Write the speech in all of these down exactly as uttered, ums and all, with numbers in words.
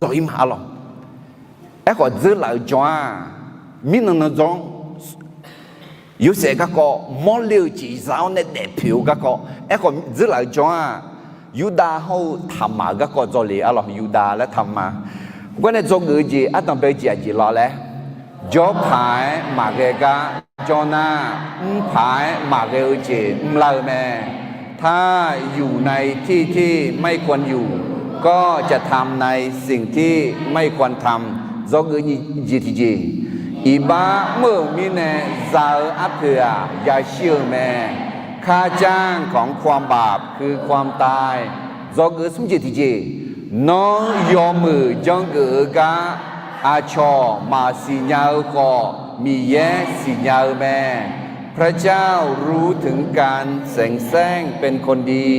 dzawq-ir ma arlawq. Aerkhawf dzeurlaf-eu jawr-aq, mirnan nan dzawr-anr Yorsaev garkawv mawrle-eu jeq za-awr nae daefpoeq-eu garkawv. Aerkhawf dzeurlaf-eu jawr-aq, Yurdav hawr-eu Taqmaq-eu garkawv dzawle arlawq. Yurdav laer Taqmaq. Khoergar nae dzawgeuf-eu jeq ardanq bae-eu jeq aqjeq lawr laer, jawrpaq-aer maqghae gar jawr nar, mrpaq-aer maqghae-eu jeq mrlar-eu mae. ถ้าอยู่ในที่ที่ไม่ควรอยู่ ก็จะทำในสิ่งที่ไม่ควรทำ Dzawgeuf nyiq jeq tiqjeq. Iqbax mr-euq mirnae za-eu arpoeq-aq yashir-eu mae. ค่าจ้างของความบาปคือความตาย Dzawgeuf smr jeq tiqjeq. Nawr yawmuiq janrgeuf-eu gar aqcawq maqsiq nya-eu khawf, Miqyaer siqnya-eu mae. พระเจ้ารู้ถึงการเสแสร้งเป็นคนดี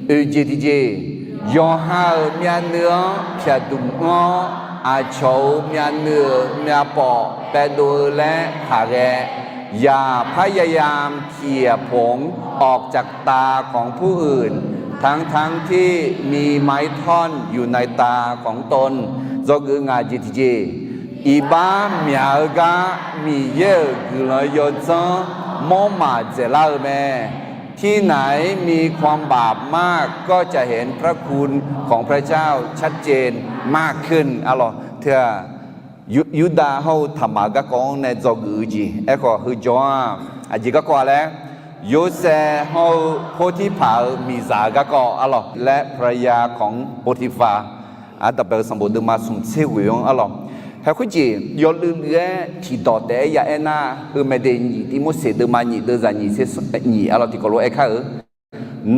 Oeq jeq tiqjeq. Yawqha-euq myavnuiv-anr pyaqduq mr-awr, aqcawq-euq myavnuiv-euq myavpawf paevdov-eu laer taqghae. อย่าพยายามเขี่ยผงออกจากตาของผู้อื่น ทั้งๆที่มีไม้ท่อนอยู่ในตาของตน Dzawgeuf ngaq jeq tiqjeq. Iqbax myaq-eu gar Miqyaer-euq guiqlanq yawdzanr mawrmaf dzaeqlar-eu mae. ที่ไหนมีความบาปมาก ก็จะเห็นพระคุณของพระเจ้าชัดเจนมากขึ้น arlawq. Teu-aq, Yurdav hawr-eu Taqmaq-eu garkawv-anr nae dzawgeuf-eu jeq. Aerkhawf heujawr-aq, aqjeq garkawv-a laer, Yorsaev hawr-eu Potirpaq-euq miqzaq-eu garkawv arlawq laer, ภรรยาของโปติฟาร์ ardanq bae-eu sanqbof deuvma smq tser ghoeq-anr arlawq. Hae khoerjeq yawluiv luiv-aer tiqdawq taef-aer ya aer nar, Eumaedeq nyiq Tivmorseq deuvma nyiq deuvzaq nyiq tser nyiq arlawq tiqkawv lof-aer kar-eu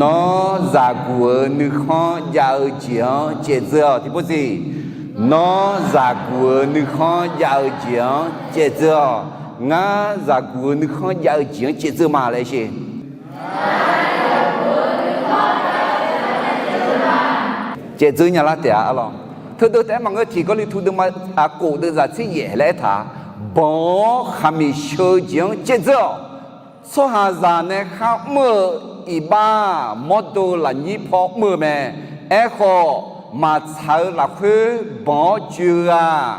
Nawr zaqguq-eu nuikhanr jav-eu jeq-anr caevdzeur-awq. Tiqpov siq, Nawr zaqguq-eu nuikhanr jav-eu jeq-anr caevdzeur-awq. Ngar zaqguq-eu nuikhanr jav-eu jeq-anr caevdzeur ma laer sher. Caevdzeur nya lar taef-a arlawq. Teudeuv taef-aer maqngeur, Tiq Gawrliqtu deuvma aqkof deuvzaq tser yaef laer aertaq, banq-awr khaqmiq sheu-eu jeq-anr caevdzeur-awq. Tsawrhaqzaq nae kharmr-eu iqbax-aq, mawrdo lafnyir paw mr-eu mae. Aerkhawf, maqtsaq-eu lafkhoer banq-awr joe-eu-aq,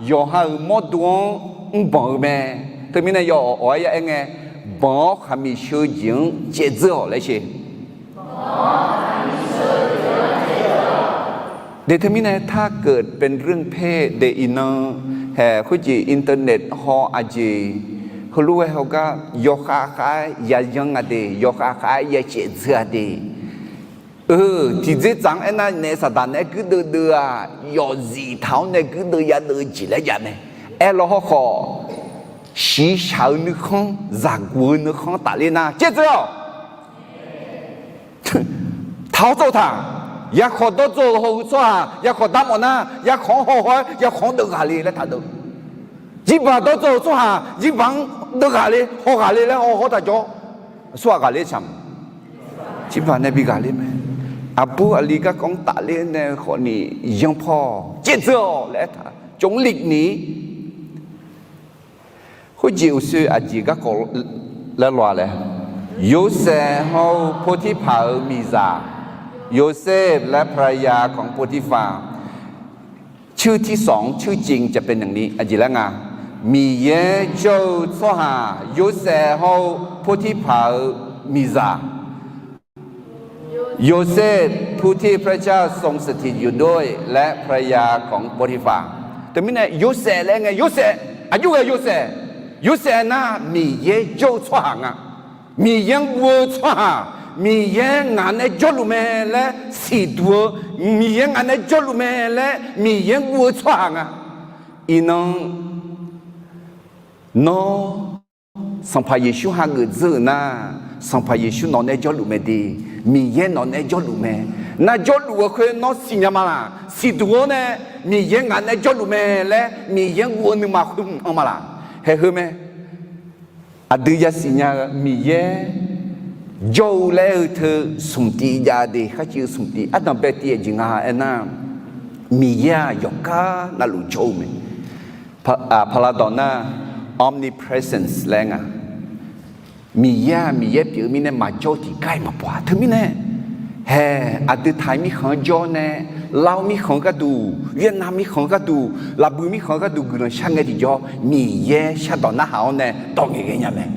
yawqha-euq mawrdo-anr mrbanq-eu mae. Teumirnae yawawq awq-aer ya aer ngae, banq-awr khaqmiq sheu-eu jeq-anr caevdzeur-awq laer sher. De teumirnae ถ้าเกิดเป็นเรื่องเพศ de iqnan, hae khoerjeq internet haw aqjeq, heulof-aer hawgar yawkhav khav-aer yayan-a de, yawkhav khav-aer ya caevdzeur-a de. Eu, tiqdzer tsaq-anr aernar naef saqdaq naeq-aer guirdeuv deuv-aq, yawfzif taq-awr nae guirdeuv yadeuv-eu jeq laer jav mae. Aerlaw hawrkhawf, shiqshaq-eu nuikhanr, zaqguq-eu nuikhanr tafler nar caevdzeur-awq. Taq-awr tsawv-eu taq. Yarkhawq dawrdzaw-euq haw-eu tsawrhaq yarkhawq darmawf nar, yarkhawq-anr haw haw-aer yarkhawq-anr deuv ghaq le laer taqdeuv. Jirbaq dawrdzaw-euq tsawrhaq jirbaq-anr deuv ghaq le, haw ghaq le laer haw haw-awr taqjawr. Tsawrhaq ghaq ler camq. Jirbaq nae bi ghaq ler mae. Aqbur aqli garkawv-anr tafler nae khawfni yanr paw-awq, caevdzeur-awq laer aertaq, cawq-anr lif ni. Khoerjeq uqshoe aqjeq garkawv laer law-a laer, Yorsaev hawr-eu Potirpaq-euq miqzaq, โยเซฟ และภรรยาของโปติฟาร์ ชื่อที่สอง ชื่อจริงจะเป็นอย่างนี้ aqjeq laer nga. Miqyaer jawr-eu tsawrhaq Yorsaev hawr-eu Potirpaq-euq miqzaq, โยเซฟ ผู้ที่พระเจ้าทรงสถิตอยู่ด้วย และภรรยาของโปติฟาร์ Teumirnae Yorsaev laer ngae, Yorsaev aqjox ghae Yorsaev, Yorsaev nar Miqyaer jawr-eu tsawrhaq nga. Miqyaer-anr guv-eu tsawrhaq, Miqyaer ngaq nae jawrluf mae laer siqduq-eu, Miqyaer ngaq nae jawrluf mae laer Miqyaer-anr guv-eu tsawrhaq nga. Iqnan nawr Sanqpaq Yeqsur hageuf dzeur-euq nar, Sanqpaq Yeqsur nawq nae jawrluf mae de. Miqyaer nawq nae jawrluf mae. Nar jawrluf-eu khoer nawr siqnya ma laq? Siqduq-awr nae Miqyaer ngaq nae jawrluf mae laer Miqyaer-anr guv-eu nuima khoer mq-anr ma laq? Haeq heu mae. Aqdui yasiq nya-eu Miqyaer jawr-eu laer-eu teu smq tiv jav de, khar civ-eu smq tiv ardanq bae tiv-aer jeq nga aernar, Miqyaer-aq yawqgar navluf jawr-eu mae. Paqlaqdawq nar omnipresence laer nga. Miqyaer-aq Miqyaer pyeuf-eu mirnae maqjawr-eu tiqgar-iq maqbaw-a. Teumirnae haeq aqdui taq-eu mirkhanq-anr jawr nae Lao mirkhanq-eu gharduq, Vietnam mirkhanq-eu gharduq, Laqbui mirkhanq-eu gharduq guiqlanq shar ngae tiqjawr, Miqyaer shardawq narhaq-awr nae dawq ngaeqghae nya mae.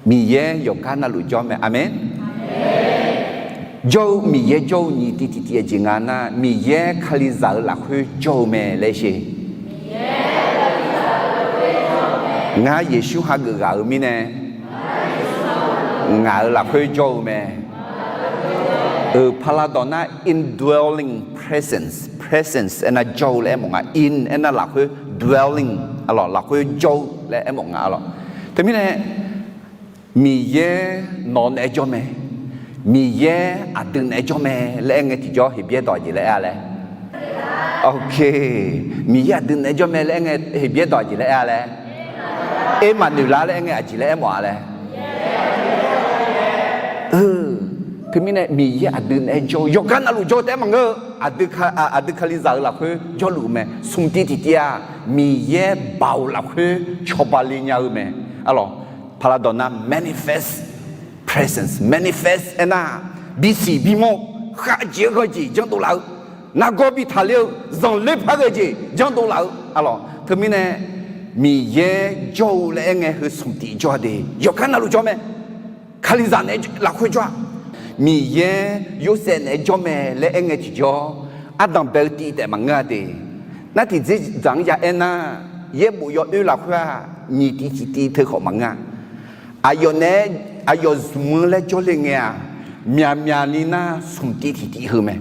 Miqyaer yawqgar navluf jawr mae. Aqmeq. Jawr-eu, Miqyaer jawr-eu nyiq tiv tiqtiv aqjeq nga nar, Miqyaer Kalizaq-euq lafkhoer jawr-eu mae laer sher. Ngar Yeqsur hageuf ghaq-euq mirnae, ngaq-euq lafkhoer jawr-eu mae. Euq, paqlaqdawq nar indwelling presence, presence aernar jawr-eu laer aermawf nga. In aernar lafkhoer, dwelling, arlawq, lafkhoer jawr-eu laer aermawf nga, arlawq. Teumirnae, Miqyaer nawq naeq-aer jawr mae, Miqyaer aqdui naeq-aer jawr mae laer aer ngae tiqjawr, Heqbyaer dawq aqjeq laer aer-a laer? Ok, Miqyaer aqdui naeq-aer jawr mae laer aer ngae, Heqbyaer dawq aqjeq laer aer-a laer? Ermaqnoeq lar laer aer ngae aqjeq laer aermawf-a laer? Teumirnae Miqyaer aqdui naeq-aer jawr-eu, yawqgar navluf jawr-eu taef-aer maqngeur-eu, aqdui Kalizaq-euq lafkhoer jawrluf-eu mae. Smq tiv tiqtiv-aq, Miqyaer baoq lafkhoer cawba le nya-eu mae. Arlawq, paqlaqdawq nar manifest presence, manifest aernar, bisiq bimawr, khavjeq-eu ghanjeq janrdov laf-eu, nargawr bi taqler-eu, zanqler par ghae jeq janrdov laf-eu, arlawq. Teumirnae Miqyaer jawr-eu laer aer ngae heu smq tiv jawr-a de, yawqgar navluf jawr mae. Kalizaq naeq-aer lafkhoer jawr-a. Miqyaer Yorsaev naeq-aer jawr mae laer aer ngae tiqjawr, ardanq bae-eu tiv taef maqngeur-a de. Nar tiqdzerdzaq-anr ya aernar, yaerbof yawoer lafkhoer-aq, nyiq tiv tiqtiv teu khawf maqngeur-a. Aqyawf naeq-aer, aqyawf zmq-eu laer jawrle ngae-aq, myaqmyaq ni nar smq tiv tiqtiv heu mae.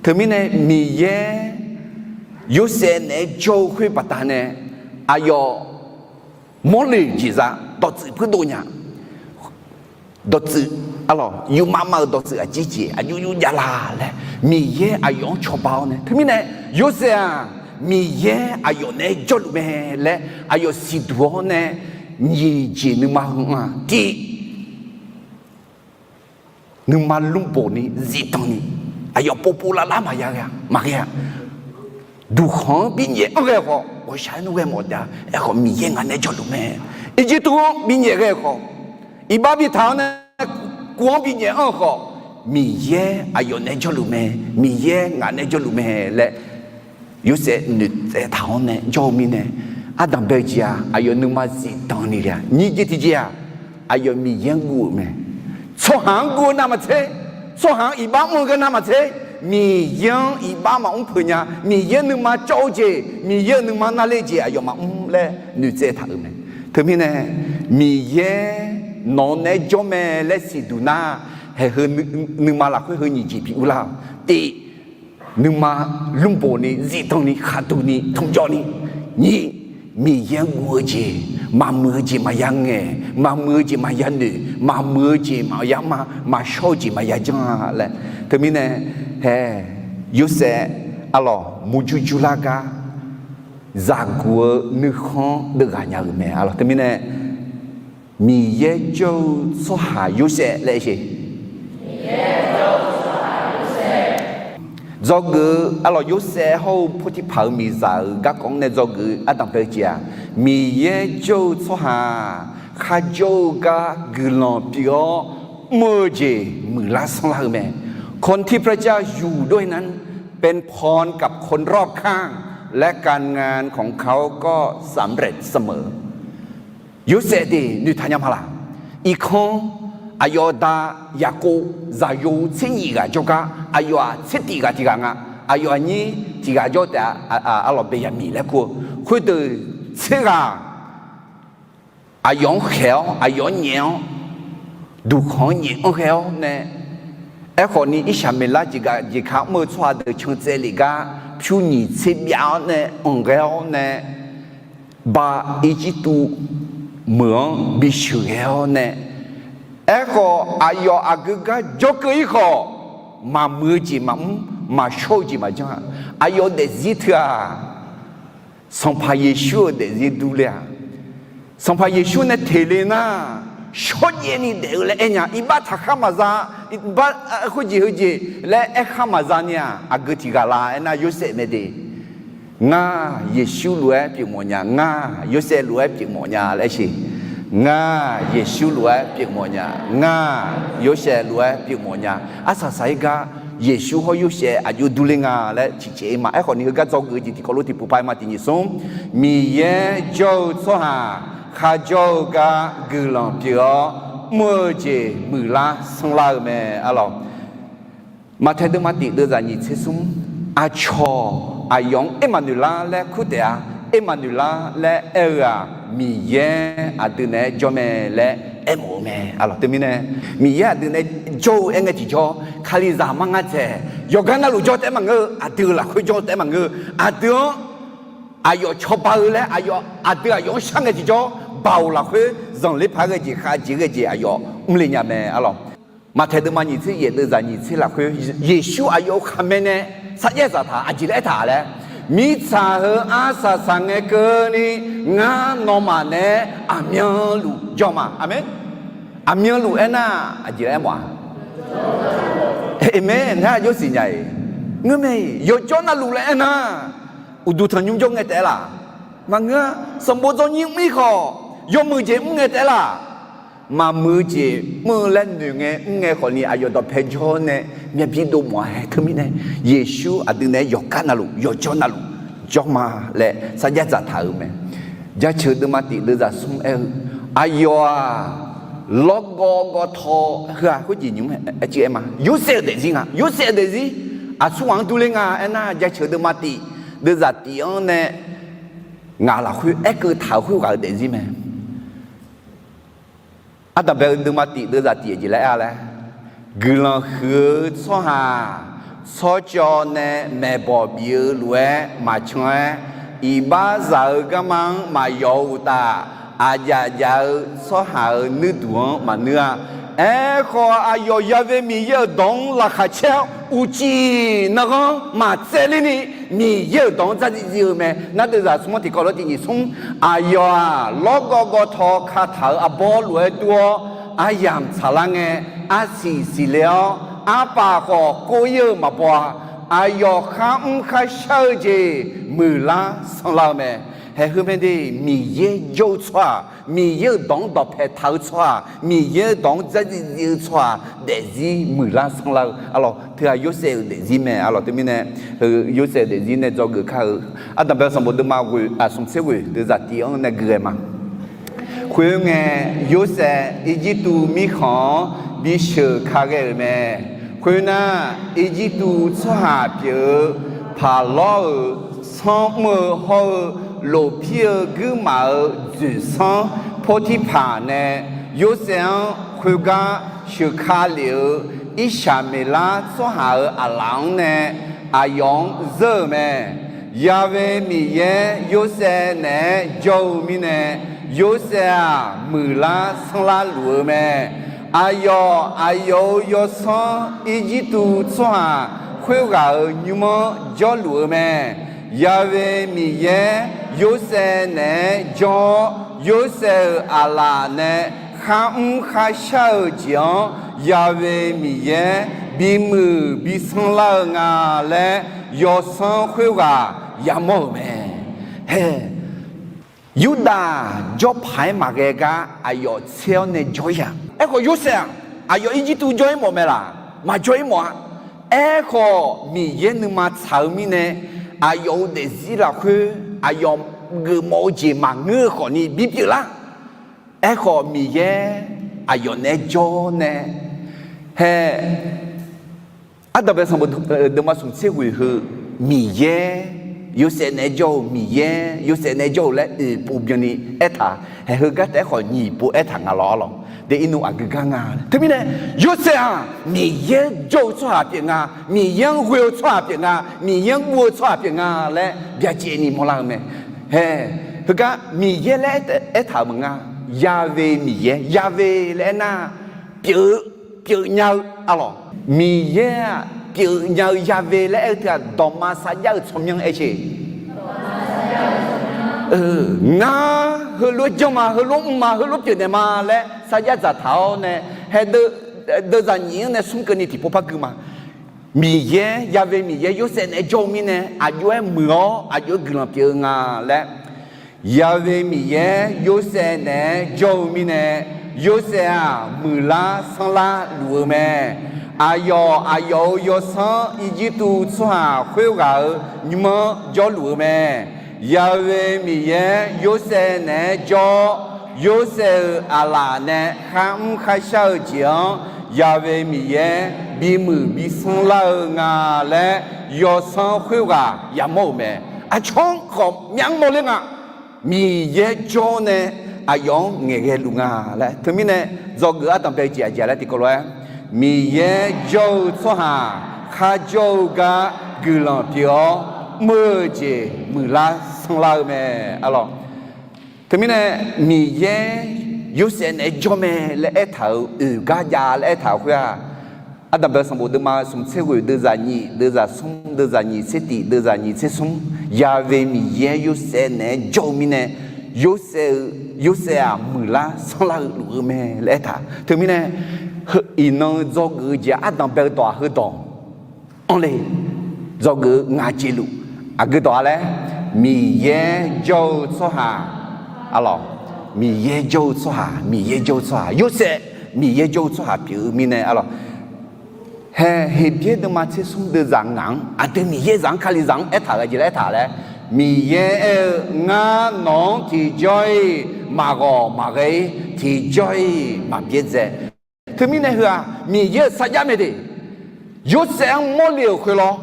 Teumirnae Miqyaer Yorsaev naeq-aer jawr-eu khoer baqdanae, aqyawf mawrle jeq za, dawqtsuif puir dov nya. Dawqtsuif, arlawq, yufmav mav-euq dawqtsuif aqjeq jeq aqjox jox javla laer Miqyaer aqyawf-anr cawba-awr nae, teumirnae Yorsaev-aq, Miqyaer aqyawf naeq-aer jawrluf mae laer aqyawf siqduq-awr nae, nyiq jeq nuima heu-anr-aq, tiv, nuima lmrboq ni zifdan ni, aqyawf povpov lavlar maqya ghae-a, maqghae-a. Duqkhanq-anr binyaef anr ghae khawf, ghawqshaq-aer nmr ghae mawf taef-a. Aerkhawf Miqyaer ngaq naeq-aer jawrluf mae. Irjirtuv-anr binyaef ghae khawf, iqbax bitaq-awr nae kuv-anr binyaef anr-eu khawf, Miqyaer aqyawf naeq-aer jawrluf mae. Miqyaer ngaq naeq-aer jawrluf mae laer Yorsaev noeqtsaev taq-awr nae jawr-eu mirnae, ardanq bae-eu jeq-aq, aqyawf nuima zifdan ni ghae-a. Nyiq jeq tiqjeq-aq, aqyawf Miqyaer-anr guv-euq mae. Tsawrhaq-anr guv-eu navmaqtser, tsawrhaq-anr iqbax mr-eu gar navmaqtser, Miqyaer-anr iqbax maqmr peuq nya. Miqyaer nuima cawv-eu jeq, Miqyaer-euq nuima navle jeq aqyawf maqmr laer noeqtsaev taq-euq mae. Teumirnae, Miqyaer nawq naeq-aer jawr mae laer siqduq nar, haeq heu nuima lafkhoer heu nyiq jeq bi urlar-awq. Tiv, nuima lmrboq ni zifdan ni khaqduq ni tmqjawv ni. Nyiq, Miqyaer-anr guv-eu jeq, maqmuiq-eu jeq maqya ngaeq, maqmuiq-eu jeq maqya noeq, maqmuiq-eu jeq maqya ma, maqshawr-eu jeq maqya janr-a laer. Teumirnae, hae, Yorsaev, arlawq, murjur jurlar gar zaqguq-eu nuikhanr-anr deuvghaq nya-euq mae, arlawq. Teumirnae, Miqyaer jawr-eu tsawrhaq Yorsaev laer sher. Dzawgeuf-eu arlawq, Yorsaev hawr-eu Potiphaq-euq miqzaq-euq garkawv-anr nae dzawgeuf-eu ardanq bae-eu jeq-aq, Miqyaer jawr-eu tsawrhaq kharjawr-eu gar guiqlanq pyeuf-awr mr-eu jeq muiqlar sanrlar-eu mae. คนที่พระเจ้าอยู่ด้วยนั้นเป็นพรกับคนรอบข้าง และการงานของเขาก็สำเร็จเสมอ Yorsaev deuq noeqtaq nya ma laq? Irkanr, aqyawf da Yaqkov zaqyo tser nyif ghaq jawrgar aqyawf-aq tser tif ghaq tiq ghaq nga. Aqyawf aqnyir tiq ghaq jawr taef-a, arlawq, Beqyaqmiq laer kur-eu. Khoerdeuq tser ghaq aqyawf-anr khaeq-awr, aqyawf-anr nyaef-awr, duqkhanq-anr nyaef anr ghae-awr nae, aerkhawf ni Irsaqmeqlar jeqgaq jeqka mr-eu tsawrhaq deuq can tsaev lef gar pyur nyiq tser byav-awr nae anq ghae-awr nae, Ba Irjirtuv meuq-anr bisheuq ghae-awr nae, aerkhawf aqyawf aqgeu gar jawrkeuv-ir khawf, maqmuiq-eu jeq maqmr, maqshawr-eu jeq maqjanr-a. Aqyawf daefzir teu-aq, Sanqpaq Yeqsur-euq daefzir durler-a. Sanqpaq Yeqsur nae teq le nar, shawrjaev ni daef-eu laer aer nya. Iqbax taqkhar maqza, iqbax khoerjeq heujeq laer aerkhar maqza ni-aq, aqgeu tiq ghaq la aernar, Yorsaev mae de. Ngar Yeqsur lof-aer pyeufmawf nya, ngar Yorsaev lof-aer pyeufmawf nya laer sher. Ngar Yeqsur lof-aer pyeufmawf nya, ngar Yorsaev lof-aer pyeufmawf nya. Arsaq saq-ir gar Yeqsur hawr Yorsaev aqjox durler nga laer ciqcaev-ir ma. Aerkhawf ni heugar dzawgeuf-eu jeq tiqkawv lof tiqpov paq-aer ma tiq nyiq smr, Miqyaer jawr-eu tsawrhaq kharjawr-eu gar guiqlanq pyeuf-awr, mr-eu jeq muiqlar sanrlar-eu mae. Arlawq, Maqtaeq deuvma tif deuvzaq nyiq tser smr, aqcawq aqyawf-anr Ermaqnoeqlar laer kur taef-a. Ermaqnoeqlar laer aer-eu-aq, Miqyaer aqdui naeq-aer jawr mae laer aermawf-eu mae. Arlawq, teumirnae Miqyaer aqdui naeq-aer jawr-eu aer ngae tiqjawr, Kalizaq mar nga dzaeq, yawqgar navluf jawr taef-aer maqngeur-eu, aqdui-euq lafkhoer jawr taef-aer maqngeur-eu, aqdui-anr aqyawf cawba-eu laer aqyawf aqdui aqyawf-anr shar ngae tiqjawr, baoq lafkhoer zanqler paq-aer ghae jeq khavjeq ghae jeq aqyawf mrle nya mae. Arlawq, Maqtaeq deuvma nyiq tser yaef deuvzaq nyiq tser lafkhoer Yeqsur aqyawf-euq khaqmae nae sarjax dzaqtaq aqjeq laer aertaq laer, mirtsaq heu arsaq saq ngae keuvni ngar nawmaf naeq-aer aqmyanluf jawr ma. Aqmeq. Aqmyanluf aernar aqjeq laer aermawf-a? Aqmeq. Ngar aqjox siqnya-iq, ngeur mae-iq, yawjawr navluf laer aernar, uqduq tanqnymr jawr ngae taef-aer laf? Maqngeur-a. Sanqbof dzawnyir mr-ir khawf, yawmuiq jeq mr ngae taef-aer laf? Maqmuiq-eu jeq mr-eu laer noeq ngae mr ngae khawfni aqyawf dawqpae jawr nae myavbi dov mawf-a hae. Teumirnae Yeqsur aqdui naeq-aer yawqgar navluf yawjawr navluf jawr ma laer sarjax dzaqtaq-euq mae. Jaceuq deuvma tif deuvzaq smr aer-eu, aqyawf-aq lawrgawv gawvtaw heu-aq khoerjeq nymq-aer aer ma. Yorsaev-euq daefzir nga. Yorsaev-euq daefzir aqsurghaq-anr durler nga aernar, Jaceuq deuvma tif deuvzaq tif-anr nae ngaq lafkhoer aerkeuv taq-euq khoerghaq-euq daefzir mae. Ardanqbae-eu deuvma tif deuvzaq tif jeq laer aer-a laer, guiqlanq huiq-eu tsawrhaq tsawrcawv nae maeqbawq bif-eu lof-aer maqcan-aer, iqbaxzaq-eu garma-anr maqyawf-eu uqtaf, aqjaf jaf-eu tsawrhaq-euq nuirduq-anr maqnuir-a. Aerkhawf, aqyawf Ya've Miqyaer-euq dawq-anr laqkhaq caer-awr uqcif nanghanr maqtsaevler ni, Miqyaer-euq dawq-anr dzardziv dziv-eu mae. Nar deuvzaq smr-anr tiqkawv lof tiq nyiq smr, aqyawf-aq lawrgawv gawvtaw kataq-euq arbawr lof-aer dur-awr, aryamq tsaqlar ngae, arsiq siqle-awr, arpaf khawf kor-ir-eu maqbaw-a. Aqyawf kharmr kharshar-eu jeq muiqlar sanrlar-eu mae. Haeq heu mae de, Miqyaer jawr-eu tsawrhaq, Miqyaer-euq dawq-anr dawqpae taq-eu tsawrhaq, Miqyaer-euq dawq-anr dzardziv dziv-eu tsawrhaq daefzir muiqlar sanrlar-eu. Arlawq, teughaq Yorsaev-euq daefzir mae. Arlawq, teumirnae Yorsaev-euq daefzir nae dzawgeuf kar-eu, ardanqbae sanqbof deuvma ghoeq, aq, smq tser ghoeq deuvzaq tif-anr nae gui ghae ma. Khoerngae, Yorsaev Irjirtuv mirkhanq-anr bisheuq ka ghae-euq mae. Khoernar, Irjirtuv tsawrhaq pyeuf-eu Paqlawr-euq sanr mr-eu hawr-eu lofpir-eu guirmaf-euq dzoeqsanr Portirpaq nae Yorsaev-anr khoergar sheuqka lef-eu Irsaqmeqlar tsawrhaq-euq aqlaf-anr nae aqyawf-anr zeur-euq mae. Ya've Miqyaer Yorsaev naeq-aer jawr-eu mirnae, Yorsaev-aq muiqlar sanrlar luf-eu mae. Aqyawf, aqyawf-euq yawsanr Irjirtuv tsawrhaq khoerghaq-euq nymr-anr jawrluf-eu mae. Ya've Miqyaer Yorsaev naeq-aer jawr-awr, Yorsaev-euq aqlaf nae kharmr kharshar-eu jeq-anr Ya've Miqyaer bimuiq bisanr lar-eu nga laer, yawsanr khoerghaq yamawr-euq mae. Hae, Yurdav jawrpaq-aer maqghae gar aqyawf tser-awr nae jawr-ir-a. Aerkhawf, Yorsaev-aq, aqyawf Irjirtuv jawr-ir mawf mae laq? Maqjawr-ir mawf-a. Aerkhawf, Miqyaer nuima tsaq-eu mirnae, aqyawf-euq daefzir lafkhoer aqyawf geufmawf-eu jeq maqngeur-eu khawfni bipyeuf lar. Aerkhawf, Miqyaer aqyawf naeq-aer jawr nae, hae, ardanqbae sanqbof deuvma smq tser ghoeq heu, Miqyaer Yorsaev naeq-aer jawr-eu, Miqyaer Yorsaev naeq-aer jawr-eu laer oeqpov byanni aertaq. Hae, heugar taef-aer khawf nyiq pov aertaq nga lawr, arlawq. De irnu aqgeu gar nga. Teumirnae, Yorsaev-aq Miqyaer jawr-eu tsawrhaq pyeuf nga, Miqyaer-anr ghoe-eu tsawrhaq pyeuf nga, Miqyaer-anr guv-eu tsawrhaq pyeuf nga laer byacaevni mawrlar-eu mae. Hae, heugar Miqyaer laer aertaq-euq maqnga. Ya've Miqyaer, Ya've laer aernar, pyeuf, pyeuf nya-eu, arlawq. Miqyaer-aq pyeuf nya-eu Ya've laer aer-eu teu-aq, dawqma sarjax-euq tsawrmyanr aer ce. Ngar heulof-aer janr ma, heulof-aer mr ma, heulof-aer pyeufnaeq ma laer sarjax dzaqtaq-awr nae, hae, deuvzaq nyiq-anr nae smr keuvni tiqpov par gui ma. Miqyaer, Ya've Miqyaer Yorsaev naeq-aer jawr-eu mirnae, aqjox-aer muiq-awr aqjox-aer guiqlanq pyeuf-eu nga laer, Ya've Miqyaer Yorsaev naeq-aer jawr-eu mirnae, Yorsaev-aq muiqlar sanrlar luf-eu mae. Aqyawf, aqyawf-euq yawsanr Irjirtuv tsawrhaq khoerghaq-euq nymr-anr jawrluf-eu mae. Yaqve Miqyaer Yorsaev naeq-aer jawr-awr, Yorsaev-euq aqlaf nae kharmr kharshar-eu jeq-anr Yaqve Miqyaer bimuiq bisanr lar-eu nga laer yawsanr khoerghaq yamawr-euq mae. Aqcawq-anr khawf myav-anr mawrler nga. Miqyaer jawr-awr nae aqyawf-anr ngaeqghae luf nga laer. Teumirnae dzawgeuf ardanqbae-eu jeq aqjeq laer tiqkawv lof-aer, Miqyaer jawr-eu tsawrhaq kharjawr-eu gar guiqlanq pyeuf-awr, mr-eu jeq muiqlar sanrlar-eu mae. Arlawq, teumirnae Miqyaer Yorsaev naeq-aer jawr mae laer aertaq-euq oeq gar jav laer aertaq-euq khoer-aq, ardanqbae sanqbof deuvma smq tser ghoeq deuvzaq nyiq deuvzaq smr deuvzaq nyiq tser tiq deuvzaq nyiq tser smr, Yaqve Miqyaer Yorsaev naeq-aer jawr-eu mirnae, Yorsaev-eu, Yorsaev-aq muiqlar sanrlar-eu luf-eu mae laer aertaq. Teumirnae iqnan-eu dzawgeuf-eu jeq ardanqbae-eu dawq-aq heudawq anr le. Dzawgeuf-eu ngaq jeq luf aqgeu dawq-a laer, Miqyaer jawr-eu tsawrhaq, arlawq, Miqyaer jawr-eu tsawrhaq, Miqyaer jawr-eu tsawrhaq, Yorsaev Miqyaer jawr-eu tsawrhaq pyeuf-eu mirnae, arlawq, hae Heqbyaer deuvma tser smr deuvzaq ngaq-anr aqdui Miqyaer zaq-anr Kalizaq-anr aertaq-euq jeq laer aertaq laer, Miqyaer aer-eu, Ngar nawq-anr tiqjawr-iq maqghawq maqghae-ir, tiqjawr-iq maqbyaerdzae. Teumirnae heu-aq Miqyaer-euq sarjax mae de. Yorsaev-anr mawrle-euq khoer lawr,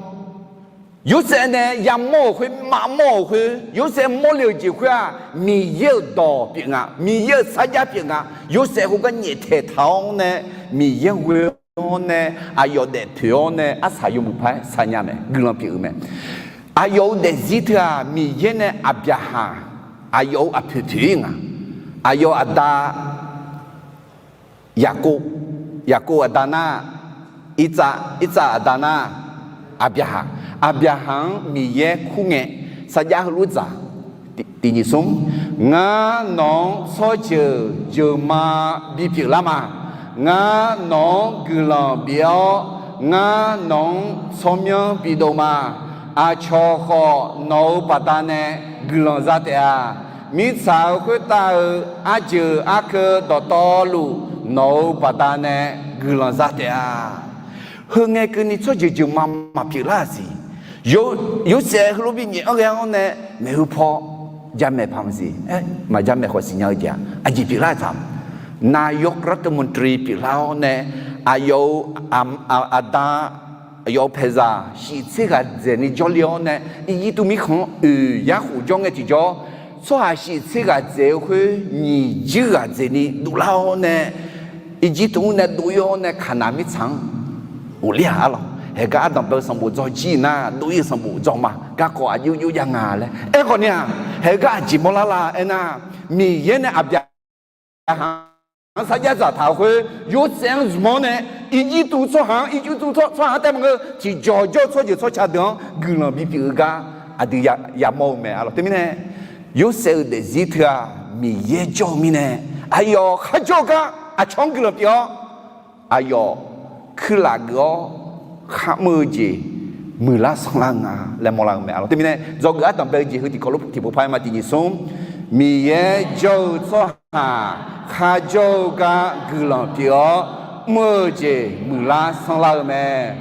Yorsaev nae yamawr-euq khoer, maqmawr-euq khoer, Yorsaev mawrle-euq jeq khoer-aq, Miqyaer-euq dawq pyeuf nga, Miqyaer-euq sarjax pyeuf nga. Yorsaev khoergar nyaeftaeq taq-awr nae, Miqyaer ghoe-awr nae, aqyawf daefpoeq-awr nae arsaq yawmuiq par-aer sarnya mae, guiqlanq pyeuf-eu mae. Aqyawf-euq daefzir teu-aq, Miqyaer nae Aqbyaqhaq, aqyawf-euq aqpoeq poeq-ir nga. Aqyawf-euq aqda Yaqkov, Yaqkov aqda nar, Irtsav, Irtsav aqda nar, Aqbyaqhaq, Aqbyaqhaq-anr Miqyaer kur ngae, sarjax heulof dzaq, tiq, tiq nyiq smr, Ngar nawq-anr tsawrjeuq jeuqma bipyeuf lar ma. Ngar nawq-anr guiqlanq bif-awr, ngar nawq-anr tsawrmyanr bidov ma. Aqcawq khawf nawq-euq baqdanae guiqlanq za taef-a. Mirtsaq-euq khoertav-euq arjeuq arkeuv dawqtawvluf nawq-euq baqdanae guiqlanq za taef-a. Heu ngae keuvni tsawrjeuq jeuqma maqpyeuf lar-aq siq. Yorsaev heulof-aer bi nyaef-anr ghae-awr nae maeqhu paw jamaeq paq maqsiq. Aer, maqjamaeq khawf siqnya-eu jeq-aq, aqjeq pyeuflar-eu taq, นายกรัฐมนตรี pyeuflar-awr nae, aqyawf-euq aqda, aqyawf-euq paeqzaq shif tser ghaq dzaeqni jawrle-awr nae, Irjirtuv mirkhanq-anr oeq yar khof jawr ngae tiqjawr, tsawrhaq shif tser ghaq dzaeq-eu khoer nyiq juir ghaq dzaeqni dovlar-awr nae, Irjirtuv-anr nae dov-ir-awr nae Kaqnaq mirtsaq-anr ghofler-aq arlawq. Haeqgar ardanqbae-eu sanqbof dzaw jir nar, dov-ir-eu sanqbof dzaw ma. Garkawv aqjox jox jav nga laer aerkhawf ni-aq, haeqgar aqjeq mawrlar la aernar, Miqyaer nae Aqbyaqhaq-anr sarjax dzaqtaq-euq khoer, Yorsaev-anr zmq-awr nae, Irjirtuv tsawrhaq-anr, Irjirtuv tsawrhaq-anr taef maqngeur, tiqjawq jawr-eu tsawrjeuq tsawrca deuq-anr guiqlanq bipyeuf-eu gar aqdui yamawr-eu mae arlawq. Teumirnae, Yorsaev-euq daefzir teu-aq, Miqyaer jawr-eu mirnae, aqyawf kharjawr-eu gar aqcawq-anr guiqlanq pyeuf-awr, aqyawf kuirlaf geuf-awr kharmr-eu jeq muiqlar sanrlar-eu nga laer mawrlar-eu mae arlawq. Teumirnae, dzawgeuf ardanqbae-eu jeq heu tiqkawv lof tiqpov par-aer ma. Tiq nyiq smr, Miqyaer jawr-eu tsawrhaq kharjawr-eu gar guiqlanq pyeuf-awr, mr-eu jeq muiqlar sanrlar-eu mae.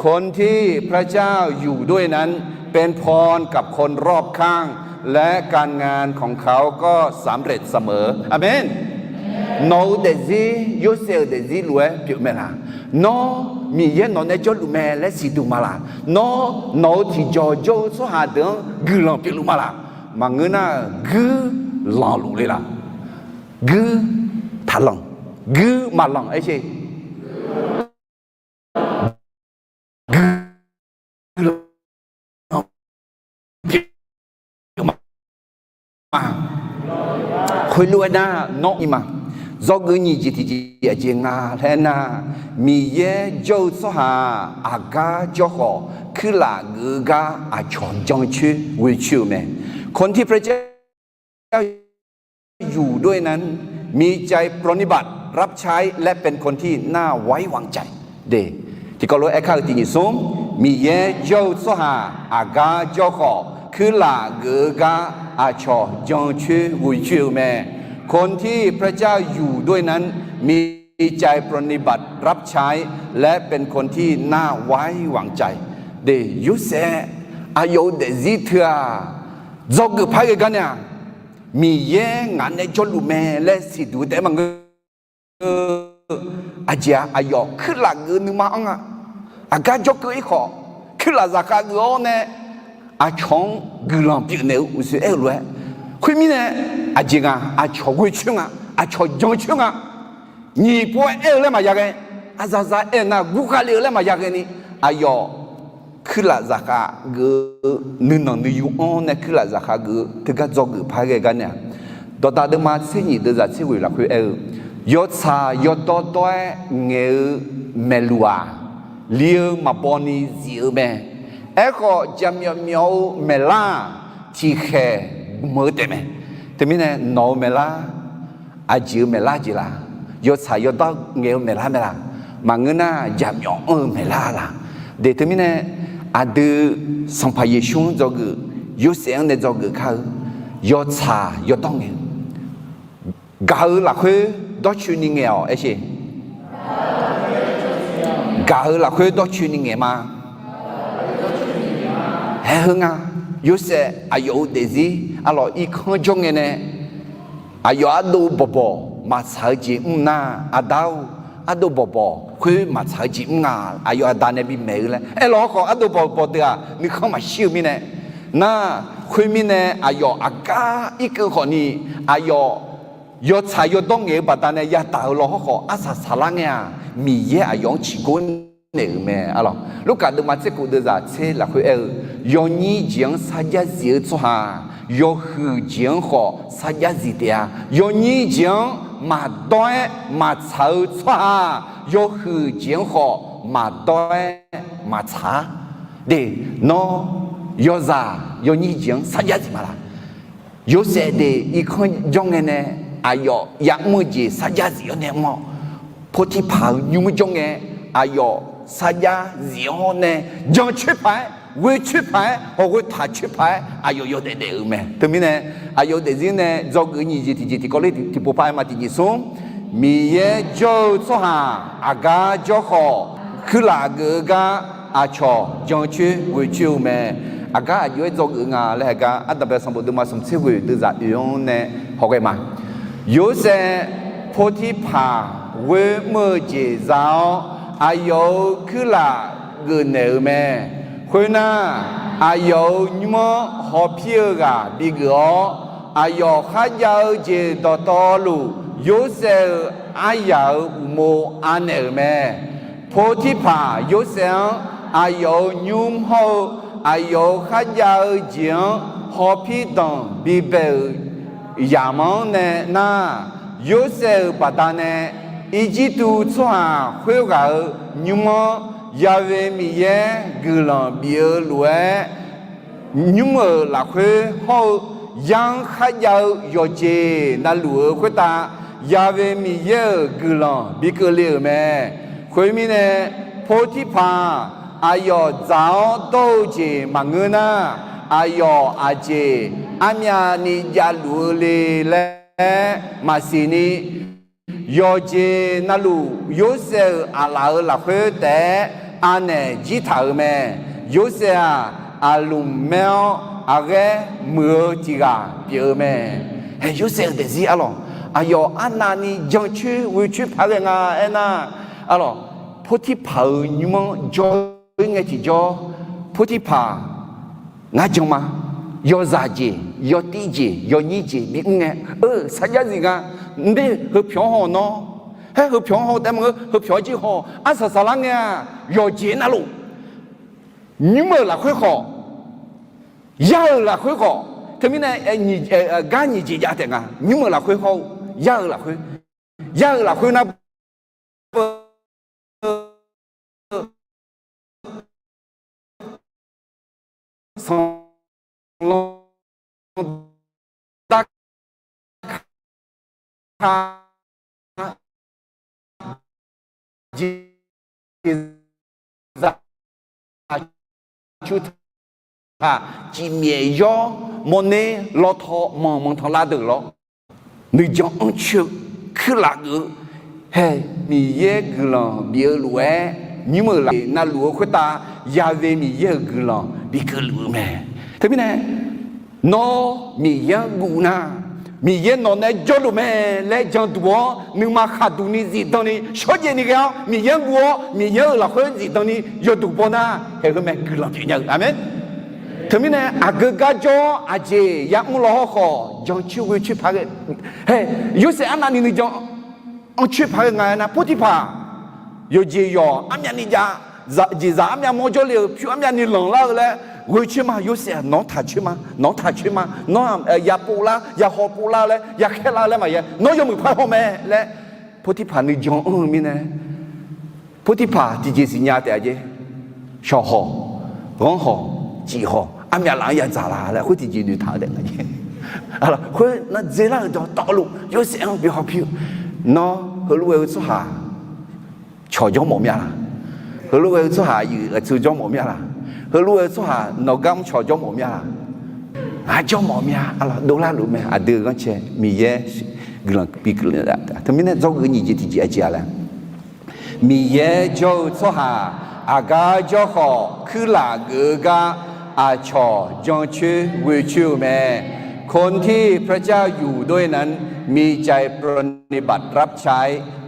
คนที่พระเจ้าอยู่ด้วยนั้น เป็นพรกับคนรอบข้าง และการงานของเขาก็สำเร็จเสมอ Aqmeq. Nawq-euq daefzir Yorsaev-euq daefzir lof-aer pyeuf mae laq? Nawr Miqyaer nawq nae jawrluf mae laer siqduq ma laq? Nawr nawq-euq tiqjawq jawr-eu tsawrhaq deuq-anr guiqlanq pyeufluf ma laq? Maqngeur nar-euq, guir lanqluf le laq? Guir taqlanq, guir maqlanq aer sher. Guiqlanq pyeuf ma. Khoerlof-aer nar, nawr ir ma. Dzawgeuf nyiq jeq tiqjeq aqjeq nga laer aernar, Miqyaer jawr-eu tsawrhaq aqgar jawr khawf, kuirlaf geuf-eu gar aqcawq jancoer ghoecoer-euq mae. คนที่พระเจ้าอยู่ด้วยนั้น มีใจปรนนิบัติ รับใช้ และเป็นคนที่น่าไว้วางใจ de. Tiqkawv lof-aer aerkar-eu tiq nyiq smr, Miqyaer jawr-eu tsawrhaq aqgar jawr khawf, kuirlaf geuf-eu gar aqcawq jancoer ghoecoer-euq mae. คนที่พระเจ้าอยู่ด้วยนั้น มี มีใจปรนนิบัติรับใช้ และเป็นคนที่น่าไว้วางใจ de, Yorsaev aqyawf-euq daefzir teu-aq, dzawgeuf par ghae gar nae-aq, Miqyaer ngaq nae jawrluf mae laer siqduq taef-aer maqngeur. Aqjeq-aq, aqyawf kuirlaf geuf-eu nuima-anr nga. Aqgar jawrkeuv-ir khawf, kuirlaf zaqkhav geuf-awr nae aqcawq-anr guiqlanq pyeufnaeq-eu uqshoe aer-eu lof-aer, khoermirnae, aqjeq nga, aqcawq ghoe coer nga, aqcawq jan coer nga. Nyiq pov-aer aer-eu laer maqya ghae, aqzaqzaq aernar gurkhav le-eu laer maqya ghaeni, aqyawf kuirlaf zaqkhav geuf-eu, nuinanq nuiyu-anr nae kuirlaf zaqkhav geuf-eu teugar dzawgeuf par ghae gar nae-aq, Dawqdaq deuvma tser nyiq deuvzaq tser ghoeq lafkhoer aer-eu, yawtsaq yawdawr dawr-aer ngaeq-eu maeqluq-aq, li-eu maqbaw ni zif-eu mae. Aerkhawf, jaqmyawf myawf-eu maeqlar-aq, tiqkhaeq gmq-eu taef mae. Teumirnae, nawq-eu maeqlar aqjeq-eu maeqlar jeq la? Yawtsaq yawdawr ngaeq-eu maeqlar mae la? Maqngeur nar, jaqmyawf anr-eu maeqlar la? De, teumirnae, aqdui Sanqpaq Yeqsur-anr dzawgeuf, Yorsaev-anr nae dzawgeuf kar-eu, yawtsaq yawdawr ngaeq-eu, gaq-eu lafkhoer dawrcoeni ngaeq-awq aer sher. Gaq-eu lafkhoer dawrcoeni ngaeq ma. Haer heu nga, Yorsaev aqyawf-euq daefzir arlawq irkanr jawr ngae nae, aqyawf ardov bawqbawq maqtsaq-eu jeq mr nar, aqda-or, ardov bawqbawq khoer maqtsaq-eu jeq mr nga. Aqyawf aqda nae bimaeq-eu laer aerlawq hawrkhawf, ardov bawqbawq deuq-aq nuikhanr maqshir-eu mirnae, nar, khoermirnae aqyawf aqgar irkeuv khawfni, aqyawf yawtsaq yawdawr ngaeq-eu baqdanae yadaq-eu lawr hawrkhawf, arsaq saqlar ngae-aq, Miqyaer aqyawf-anr ciqgor naeq-euq mae arlawq. Lurkaf deuvma tser kof deuvzaq tser lafkhoer aer-eu, yawnyir jeq-anr sarjax zif-eu tsawrhaq, yawhuiq jeq-anr khawf sarjax zif taef-a. Yawnyir jeq-anr maqdawr-aer maqtsaq-eu tsawrhaq, yawhuiq jeq-anr khawf maqdawr-aer maqtsaq-a. De, nawr yawzaq yawnyir jeq-anr sarjax zif ma laq? Yorsaev de irkanr jawr ngae nae, aqyawf yamr-eu jeq sarjax zif-awr nae mr-awr, Portirpaq-euq nymr jawr ngae, aqyawf sarjax zif-awr nae jan coer paq-aer, ghoe coer paq-aer, hawq ghoe taq coer paq-aer aqyawf yawdaef daef-euq mae. Teumirnae, aqyawf-euq daefzir nae dzawgeuf nyiq jeq tiqjeq tiqkawv ler tiqpov par-aer ma. Tiqjeq smr, Miqyaer jawr-eu tsawrhaq aqgar jawr khawf, kuirlaf geuf-eu gar aqcawq jan coer ghoe coer-eu mae. Aqgar aqjox-aer dzawgeuf nga laer haegar, Ardanqbae sanqbof deuvma smq tser ghoeq deuvzaq oeq-anr nae hawghae ma. Yorsaev Portirpaq ghoer mr-eu jeq za-awr, aqyawf-euq kuirlaf geufnaeq-euq mae. Khoernar, aqyawf-euq nymr-anr hawpir-eu ghaq bigeuf-awr, aqyawf kharjav-eu jeq dawqtawvluf, Yorsaev-euq aryaq-euq uqmov anaeq-euq mae. Portirpaq Yorsaev-anr aqyawf-euq nymr hawr-eu aqyawf-euq kharjav-eu jeq-anr hawpir danq bibae-euq yamq-anr nae nar, Yorsaev-euq baqdanae Irjirtuv tsawrhaq khoerghaq-euq nymr-anr Ya'we Miqyaer guiqlanq bif-eu lof-aer, nymr-euq lafkhoer hawr-eu yar-anr kharjav-eu yawqjeq navluf-eu khoertav, Ya'we Miqyaer-euq guiqlanq bi keuvle-euq mae. Khoermirnae, Portirpaq aqyawf dzaq-awr dawr-eu jeq maqngeur nar, aqyawf aqjeq armyavni javluf-eu le laer maqsiq ni, yawqjeq navluf Yorsaev-euq aqlaf-euq lafkhoer taef-aer anaeq jir taq-euq mae. Yorsaev-aq, aqlmq maer-awr aqghaer muiq-eu tiq ghaq pyeuf-eu mae. Hae, Yorsaev-euq daefzir arlawq, aqyawf arnavni jancoer ghoecoer paq ghae nga aernar, arlawq, Portirpaq-euq nymr-anr jawr-ir ngae tiqjawr, Portirpaq ngar jan ma. Yawzaq jeq, yawtir jeq, yawnyir jeq bi mr ngae, eu, sarjax zif nga. Nder, heupyawq-anr haw nawr, haer, heupyawq-anr haw taef maqngeur, heupyawq-anr jir haw, arsaq saqlar ngae-aq, yawqjeq navluf, nymr-euq lafkhoer khawf, yar-euq lafkhoer khawf, teumirnae, gar nyiq jeq jav taef nga. Nymr-euq lafkhoer hawr-eu, yar-euq lafkhoer, yar-euq lafkhoer nar, sanqlanr darkar jeqzaq aqcur taq, cifmyaef yawr mawrner lawtaw manq manqtanqlav deuq lawr, nuijan anrcoer-eu, kuirlaf geuf-eu, Hae, Miqyaer guiqlanq bif-eu lof-aer nymr-euq laf navluf-eu khoertav, yave Miqyaer-euq guiqlanq bi keuvluf-eu mae. Teumirnae, nawr Miqyaer-anr guv nar, Miqyaer nawq nae jawrluf mae laer janduq-awr, nuima khaqduq ni zifdan ni shawrjaev ni ghae-awr, Miqyaer-anr guv-awr, Miqyaer-euq lafkhoer zifdan ni yawduq baw nar, haeq heu mae guiqlanq pyeuf nya-eu. Aqmeq. Teumirnae aqgeu gar jawr-awr aqjeq yamr law hawrkhawf, jancoer ghoecoer paq ghae. Hae, Yorsaev arnavni nuijan anrcoer paq ghae nga-aer nar, Potifar yawqjeq yawq armyavni jav, jeqzaq armyav mawr jawrle-euq pyur armyavni lanqlar-eu laer ghoecoer ma. Yorsaev-aq, nawq-anr taqcoer ma, nawq-anr taqcoer ma, nawr-aq, yapov lar, yahaw pov lar laer, yakhaer lar laer maqya, nawr yawmuiq par haw mae laer Potifar nuijan anr-eu mirnae, Potifar tiqjeq siqnya taef-a jeq. Shawq hawq, ghanr hawq, cif hawq, armyav laf-anr yadzaq la laer khoer tiqjeq noeqtaq-eu taef nga jeq. Khoer nar dzeurlar-euq dawqtawvluf Yorsaev-anr bi hawpir-eu, nawr heulof-aer ghae-eu tsawrhaq cawq jawr mawf mir-a laq? Heulof-aer ghae-eu tsawrhaq yuif aqtsu jawr mawf mir-a laq? Heulof-aer ghae-eu tsawrhaq nawq gar mr cawq jawr mawf mir-a laq? Ngar jawr mawf mir-a. Arlawq dovlar luf mae. Aqdui-euq ghanrcae Miqyaer guiqlanq bi keuvle. Teumirnae dzawgeuf nyiq jeq tiqjeq aqjeq-a laer, Miqyaer jawr-eu tsawrhaq aqgar jawr khawf, kuirlaf geuf-eu gar aqcawq jancoer ghoecoer-eu mae. คนที่พระเจ้าอยู่ด้วยนั้น มีใจปรนนิบัติรับใช้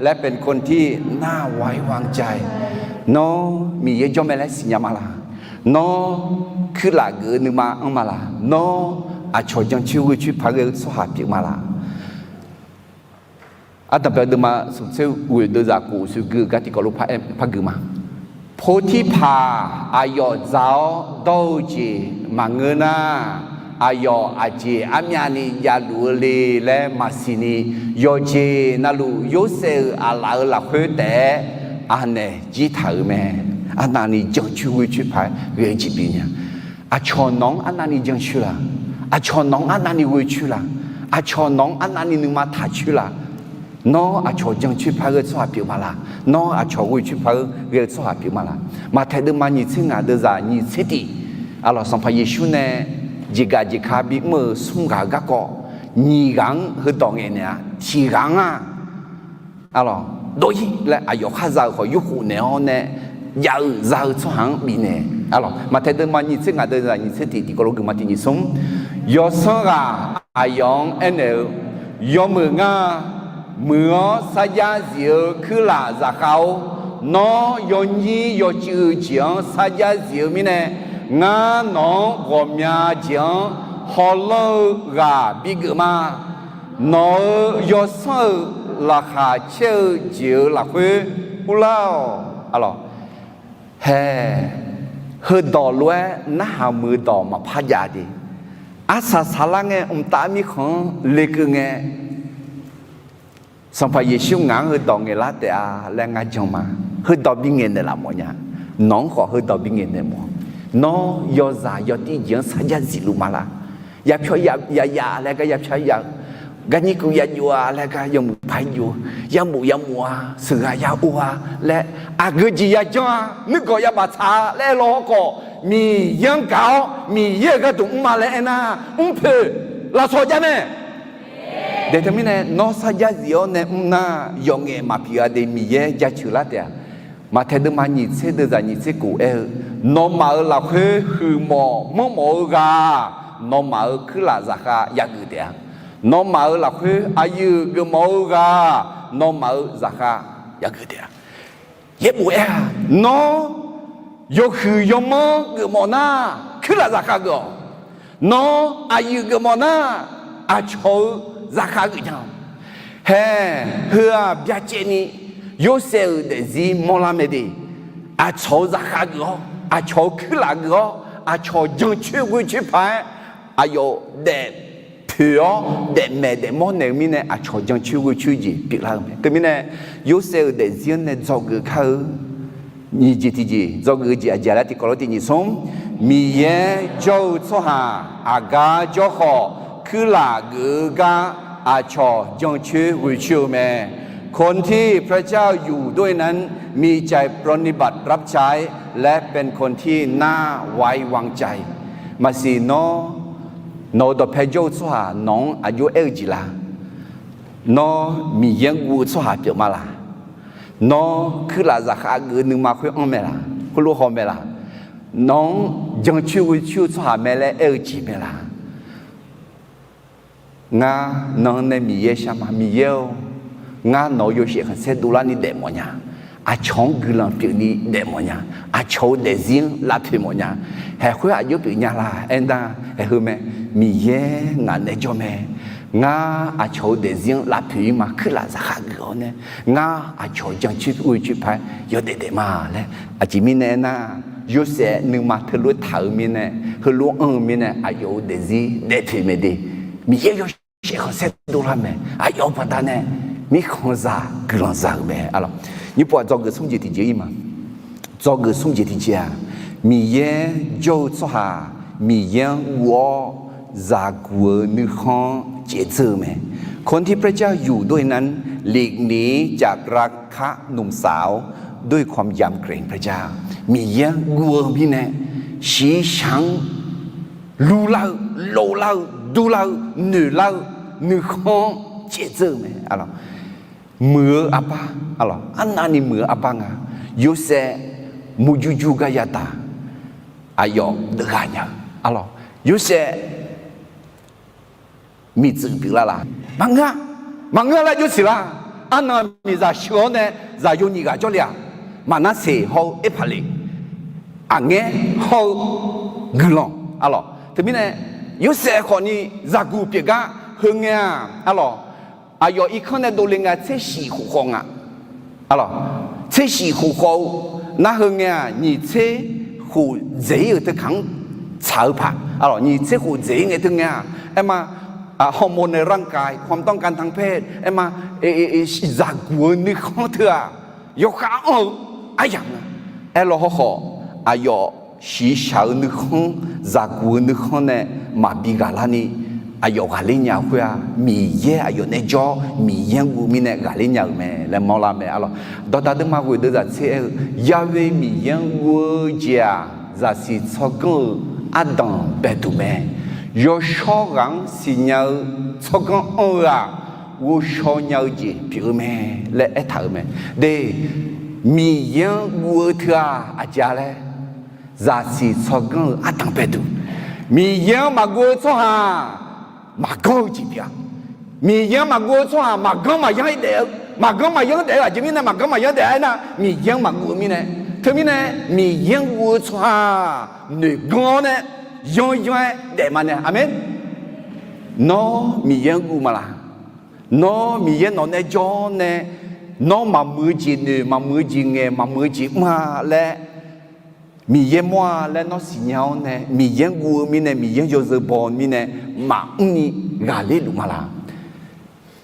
และเป็นคนที่น่าไว้วางใจ Nawr Miqyaer jawr mae laer siqnya ma laq? Nawr kuirlaf geuf-eu nuima anr ma laq? Nawr aqcawq jancoer ghoecoer paq ghae-eu tsawrhaq pyeuf ma laq? Ardanqbae deuvma smqtser ghoeq deuvzaq khof uqshoe gui-eu gar tiqkawv lof par-aer par gui ma. Potifar aqyawf dzaq-awr dawr-eu jeq maqngeur nar, aqyawf aqjeq armyavni javluf-eu le laer maqsiq ni, yawqjeq navluf Yorsaev-euq aqlaf-euq lafkhoer taef-aer anaeq jir taq-euq mae. Arnavni jancoer ghoecoer paq-aer ghae-eu jeq bif nya. Aqcawq nawq-anr arnavni jancoer laq? Aqcawq nawq-anr arnavni ghoecoer laq? Aqcawq nawq-anr arnavni nuima taqcoer laq? Nawr aqcawq jancoer paq ghae-eu tsawrhaq pyeuf ma laq? Nawr aqcawq ghoecoer paq-aer ghae-eu tsawrhaq pyeuf ma laq? Maqtaeq deuvma nyiq tser ngaq deuvzaq nyiq tser tiq, arlawq, Sanqpaq Yeqsur nae jeqgaq jeqka bimr-euq smr ghaq-eu garkawv, nyiq ghaq-anr heudawq ngaeqnaeq-a. Tiq ghaq-anr-aq, arlawq, dov-ir laer aqyawf khar za-euq khawf yurkhof naeq-awr nae jav-eu za-eu tsawrhaq-anr bifnaeq. Arlawq, Maqtaeq deuvma nyiq tser ngaq deuvzaq nyiq tser tiq tiqkawv lof gui ma tiq nyiq smr. Yawsanr ghaq aqyawf-anr aernaeq-eu, Yawmuiq ngar muiq-awr sarjax zif-eu kuirlaf zaqkhav-or, nawr yawnyir yawcuiv-eu jeq-anr sarjax zif-eu mirnae, ngar nawq-anr ghawqmya jeq-anr hawlanr-eu ghaq bigeuf ma. Nawq-euq yawsanr-euq laqkhaq caer-eu jeq-euq lafkhoer urlar-awq. Arlawq, hae, heudawq lof-aer narhaq muiq-eu dawq maqpar jav de. Arsaq saqlar ngae mqtav mirkhanq-anr lekeuv ngae, Sanqpaq Yeqsur ngaq-anr heudawq ngaeqlar taef-a laer ngar jan ma. Heudawq bingaeq naeqlaf mawf nya. Nawq-anr khawf heudawq bingaeq naeq mawf. Nawr yawzaq yawtir jeq-anr sarjax zifluf ma laq? Yapyawr yaya laer gar yapyawr ya-eu, garnyir kuv yajov-a laer gar yawmuiq paq-aer jov-eu, yamof yamof-a, sheuqghaq ya or-a laer, aqgeu jeq yajanr-a, nuirgawq yabaf tsaq-a laer aer law hawrkhawf, Miqyaer-anr gaq-awr Miqyaer-euq gharduq mr ma laer aernar, mrpoeq lafsawq jav mae. Daeq teumirnae nawr sarjax zif-awr nae mr nar, yawf ngaef maqpyeuf-a de. Miqyaer jaceuq lar taef-a. Maqtaeq deuvma nyiq tser deuvzaq nyiq tser kof aer-eu, Nawmaf-euq lafkhoer huiqmawf manrmawf-eu ghaq, nawmaf-euq kuirlaf zaqkhav yageuf taef-a. Nawmaf-euq lafkhoer aqyuif geufmawf-eu ghaq, nawmaf-euq zaqkhav yageuf taef-a. Yaerbof aer-aq, nawr yawhuiq yawmanr geufmawf nar, kuirlaf zaqkhav geuf-awq. Nawr aqyuif geufmawf nar, aqcawq-eu zaqkhav geuf nya-awq. Hae, heu-aq byacaevni Yorsaev-euq daefzir mawrlar mae de. Aqcawq-eu zaqkhav geuf-awr, aqcawq-eu kuirlaf geuf-awr, aqcawq jancoer ghoecoer paq-aer, aqyawf daef poeq-awr daefmaeq daefmawr naeq-eu mirnae, aqcawq jancoer ghoecoer jeq pyeuflar-eu mae. Teumirnae, Yorsaev-euq daefzir-anr nae dzawgeuf kar-eu nyiq jeq tiqjeq, dzawgeuf-eu jeq aqjeq laer tiqkawv lof tiq nyiq smr. Miqyaer jawr-eu tsawrhaq aqgar jawr khawf, kuirlaf geuf-eu gar aqcawq jancoer ghoecoer-eu mae. คนที่พระเจ้าอยู่ด้วยนั้น มีใจปรนนิบัติรับใช้และเป็นคนที่น่าไว้วางใจ Maqsiq nawr, nawq-euq dawqpae jawr-eu tsawrhaq nawq-anr aqjox aer-eu jeq la? Nawr Miqyaer-anr guv-eu tsawrhaq pyeuf ma laq? Nawr kuirlaf zaqkhav geuf-eu nuima khoer anr mae laq? Khoerlof haw mae laq? Nawq-anr jancoer ghoecoer-eu tsawrhaq mae laer aer-eu jeq mae laq? Ngar nan nae Miqyaer shar ma. Miqyaer-or, ngar nawq-euq yawshaef khanqsaer dovlarni daefmawf nya. Aqcawq-anr guiqlanq pyeufni daefmawf nya. Aqcawq-euq daefzir-anr lavpoeq mawf nya. Haeq khoer aqjox pyeuf nya la aernar, haeq heu mae. Miqyaer ngaq nae jawr mae. Ngar aqcawq-euq daefzir-anr lavpoeq-ir ma. Kuirlaf zaqkhav geuf-awr nae, ngar aqcawq jancoer ghoecoer paq-aer yawdaef daef ma laer. Aqjeq mirnae aernar, Yorsaev nuima teulof-aer taq-euq mirnae, heulof-aer anr-eu mirnae aqyawf-euq daefzir daefpoeq mae de. Miqyaer yawshaef khanqsaer dovlar mae. Aqyawf-euq baqdanae mirkhanqzaq guiqlanq za-euq mae. Nymrpov-aq dzawgeuf smr jeq tiqjeq-ir ma. Dzawgeuf smr jeq tiqjeq-aq, Miqyaer jawr-eu tsawrhaq Miqyaer-anr guv-awr zaqguq-eu nuikhanr-anr caevdzeur-eu mae. คนที่พระเจ้าอยู่ด้วยนั้น หลีกหนีจากราคะหนุ่มสาวด้วยความยำเกรงพระเจ้า Miqyaer-anr guv-eu mirnae shiqshaq-anr lurlar-eu, loflar-eu, durlar-eu, noeqlar-eu nuikhanr-anr caevdzeur-eu mae. Muiq-eu arbar, arlawq, arnavni muiq-eu arbar nga. Yorsaev murjur jur gar yadaq, aqyawf deuvghaq nya-eu, arlawq, Yorsaev miqtsuif pyeuflar la? Maqngeur-a. Maqngeur-a laer jawr siq lar? Arnan miqzaq sheuq-awr nae zaqyo nyiq ghaq jawrle-aq, Maqnarseq hawr-eu Erpaqleq, aqngaer hawr-eu guiqlanq, arlawq. Teumirnae Yorsaev khawfni zaqguq pyeuf gar heungae-aq, arlawq, aqyawf irkanr nae dovle ngae tser shif khof khawf nga. Tser shif khof khawf-eu nar heungae-aq, nyiq tser khof dzaeq-ir-euq teu kaq-anr tsaq-eu paq, arlawq, nyiq tser khof dzaeq-ir ngae teu ngae-aq, aerma, ฮอร์โมนในร่างกาย ความต้องการทางเพศ aerma, zaqguq-eu nuikhanr teu-aq, yawkhav anr-eu aryamq nga. Aerlaw hawrkhawf, aqyawf shiqshaq-eu nuikhanr, zaqguq-eu nuikhanr nae maqbi ghaqlarni, aqyawf ghaqler nya-eu khoer-aq, Miqyaer aqyawf nae jawr, Miqyaer-anr guv-eu mirnae ghaqler nya-euq mae laer mawrlar mae, arlawq. Dawqdaq deuvma ghoeq deuv zaq tser aer-eu, Yahweh Miqyaer-anr guv-eu jeq-aq, zaqsiq tsawrganr-euq ardanq baeduq mae. Yawshawr ghaq-anr siqnya-eu tsawrganr anr-eu-aq, ghovshaw nya-eu jeq pyeuf-eu mae laer aertaq-euq mae. De, Miqyaer-anr guv-eu teu-aq aqjeq-a laer, zaqsiq tsawrganr-euq ardanq baeduq. Miqyaer-anr maqguv-eu tsawrhaq maqganr-eu jeq pyeuf-a. Miqyaer-anr maqguv-eu tsawrhaq maqganr maqyanr-ir daef-eu, maqganr maqyanr daef-eu, aqjeq mirnae maqganr maqyanr daef-a aernar, Miqyaer-anr maqguv-eu mirnae. Teumirnae, Miqyaer-anr guv-eu tsawrhaq noeq ganr-awr nae yanryanr-aer daef ma nae. Aqmeq. Nawr Miqyaer-anr guv ma laq? Nawr Miqyaer nawq nae jawr-awr nae, nawr maqmuiq-eu jeq noeq, maqmuiq-eu jeq ngaeq, maqmuiq-eu jeq mr-a laer, Miqyaer mawr-a laer nawr siqnya-awr nae, Miqyaer-anr guv-eu mirnae, Miqyaer-anr yawzeu baw-eu mirnae, maqmr ni ghaqler luf ma laq?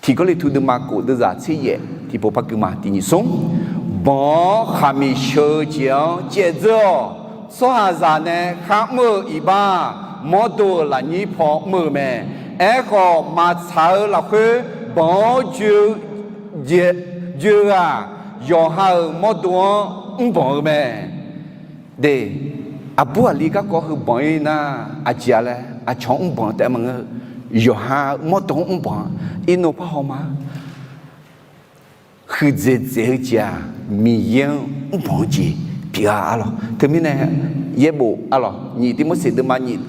Tiq Gawrliqtu deuvma kof deuvzaq tser yaef tiqpov par gui ma. Tiq nyiq smr, banq-awr khaqmiq sheu-eu jeq-anr caevdzeur-awq. Tsawrhaqzaq nae kharmr-eu iqbax-aq, mawrdo-euq lafnyir paw mr-eu mae. Aerkhawf, maqtsaq-eu lafkhoer banq-awr joe-eu jeq, joe-eu-aq, yawqha-euq mawrdo-anr mrbanq-eu mae. De, aqbur aqli garkawv heu banq-ir nar, aqjeq-a laer aqcawq-anr mrbanq taef-aer maqngeur. Yawqha mawrdo-anr mrbanq-a. Irnov par haw ma. Huiqdzaeq dzaeq-eu jeq-aq, Miqyaer-anr mrbanq-eu jeq pyeuf-a, arlawq. Teumirnae, yaerbof, arlawq, nyiq Tivmorseq deuvma nyiq,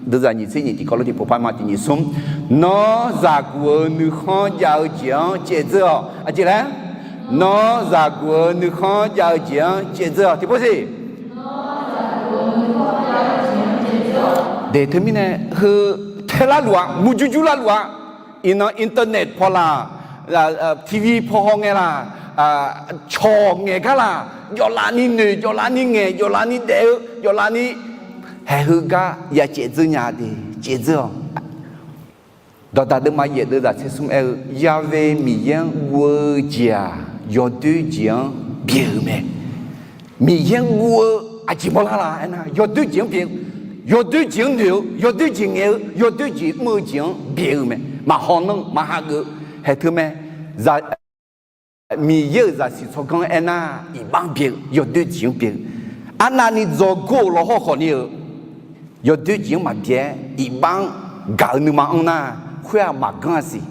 deuvzaq nyiq tser nyiq tiqkawv lof tiqpov par ma. Tiq nyiq smr, nawr zaqguq-eu nuikhanr jav-eu jeq-anr caevdzeur-awq. Aqjeq laer? Nawr zaqguq-eu nuikhanr jav-eu jeq-anr caevdzeur-awq. Tiqpov siq. De, teumirnae heu tae larluf-a, murjur jur larluf-a, iqnan internet paw laq, TV paw haw ngae laq, cawq ngaeq gar laq, jawflaf ni noeq, jawflaf ni ngaeq, jawflaf ni daef-eu, jawflaf ni haeq heu gar ya caevdzeur nya de, caevdzeur-awq. Dawqdaq deuvma yaef deuvzaq tser smr aer-eu, Yahweh Miqyaer-anr guv-eu jeq-aq, yawdoer jeq-anr byaeq-eu mae. Miqyaer-anr guv-eu aqjeq mawrlar la aernar, yawdoer jeq-anr byaeq-eu, yawdoer jeq-anr noeq-eu, yawdoer jeq ngaeq-eu, yawdoer jeq mr-eu jeq-anr byaeq-eu mae. Maqhaw nanr maqhageuf-eu haeq teu mae. Miqyaer-euq zaqsiq tsawrganr aernar, iqbax-anr byaeq-eu, yawdoer jeq-anr byaeq-eu. Arnavni dzawgor-euq lawhawr khawfni-eu, yawdoer jeq-anr maqbyaeq-aer iqbax-anr gaq-eu nuima anr nar, khoer-aq maqganr-a siq.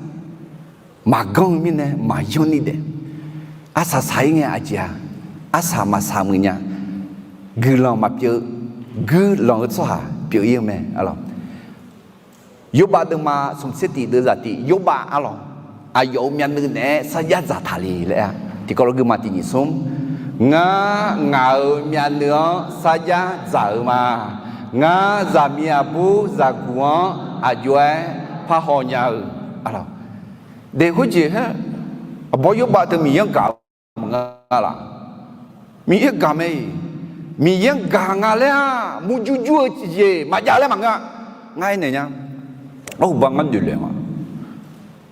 Maqganr-eu mirnae maqyanr ni daef. Arsaq saq-ir ngae aqjeq-a. Arsaq maqsaq muiq nya. Guiqlanq maqpyeuf, guiqlanq-eu tsawrhaq pyeuf-ir-eu mae. Yawrbav deuvma smqtser tiq deuvzaq tiq, yawrbav arlawq, aqyawf-euq myavnuiv naeq-aer sarjax dzaqtaq le laer-a. Tiqkawv lof guima tiq nyiq smr, ngar ngaq-euq myavnuiv-anr sarjax dzaq-eu ma. Ngar zaqmiq aqbur zaqguq-anr aqjox-aer parhaw nya-eu, arlawq. Daeq khoerjeq-aer, aqbawr yawrbav teu Miqyaer-anr gaq-eu maqngeur-a laf. Miqyaer gaq mae-iq, Miqyaer-anr gaq nga laer-aq, murjur jur-eu jeq maqjav laer maqngeur-a. Ngar aernaeq nya. Arhuba ngar noeq laeq nga.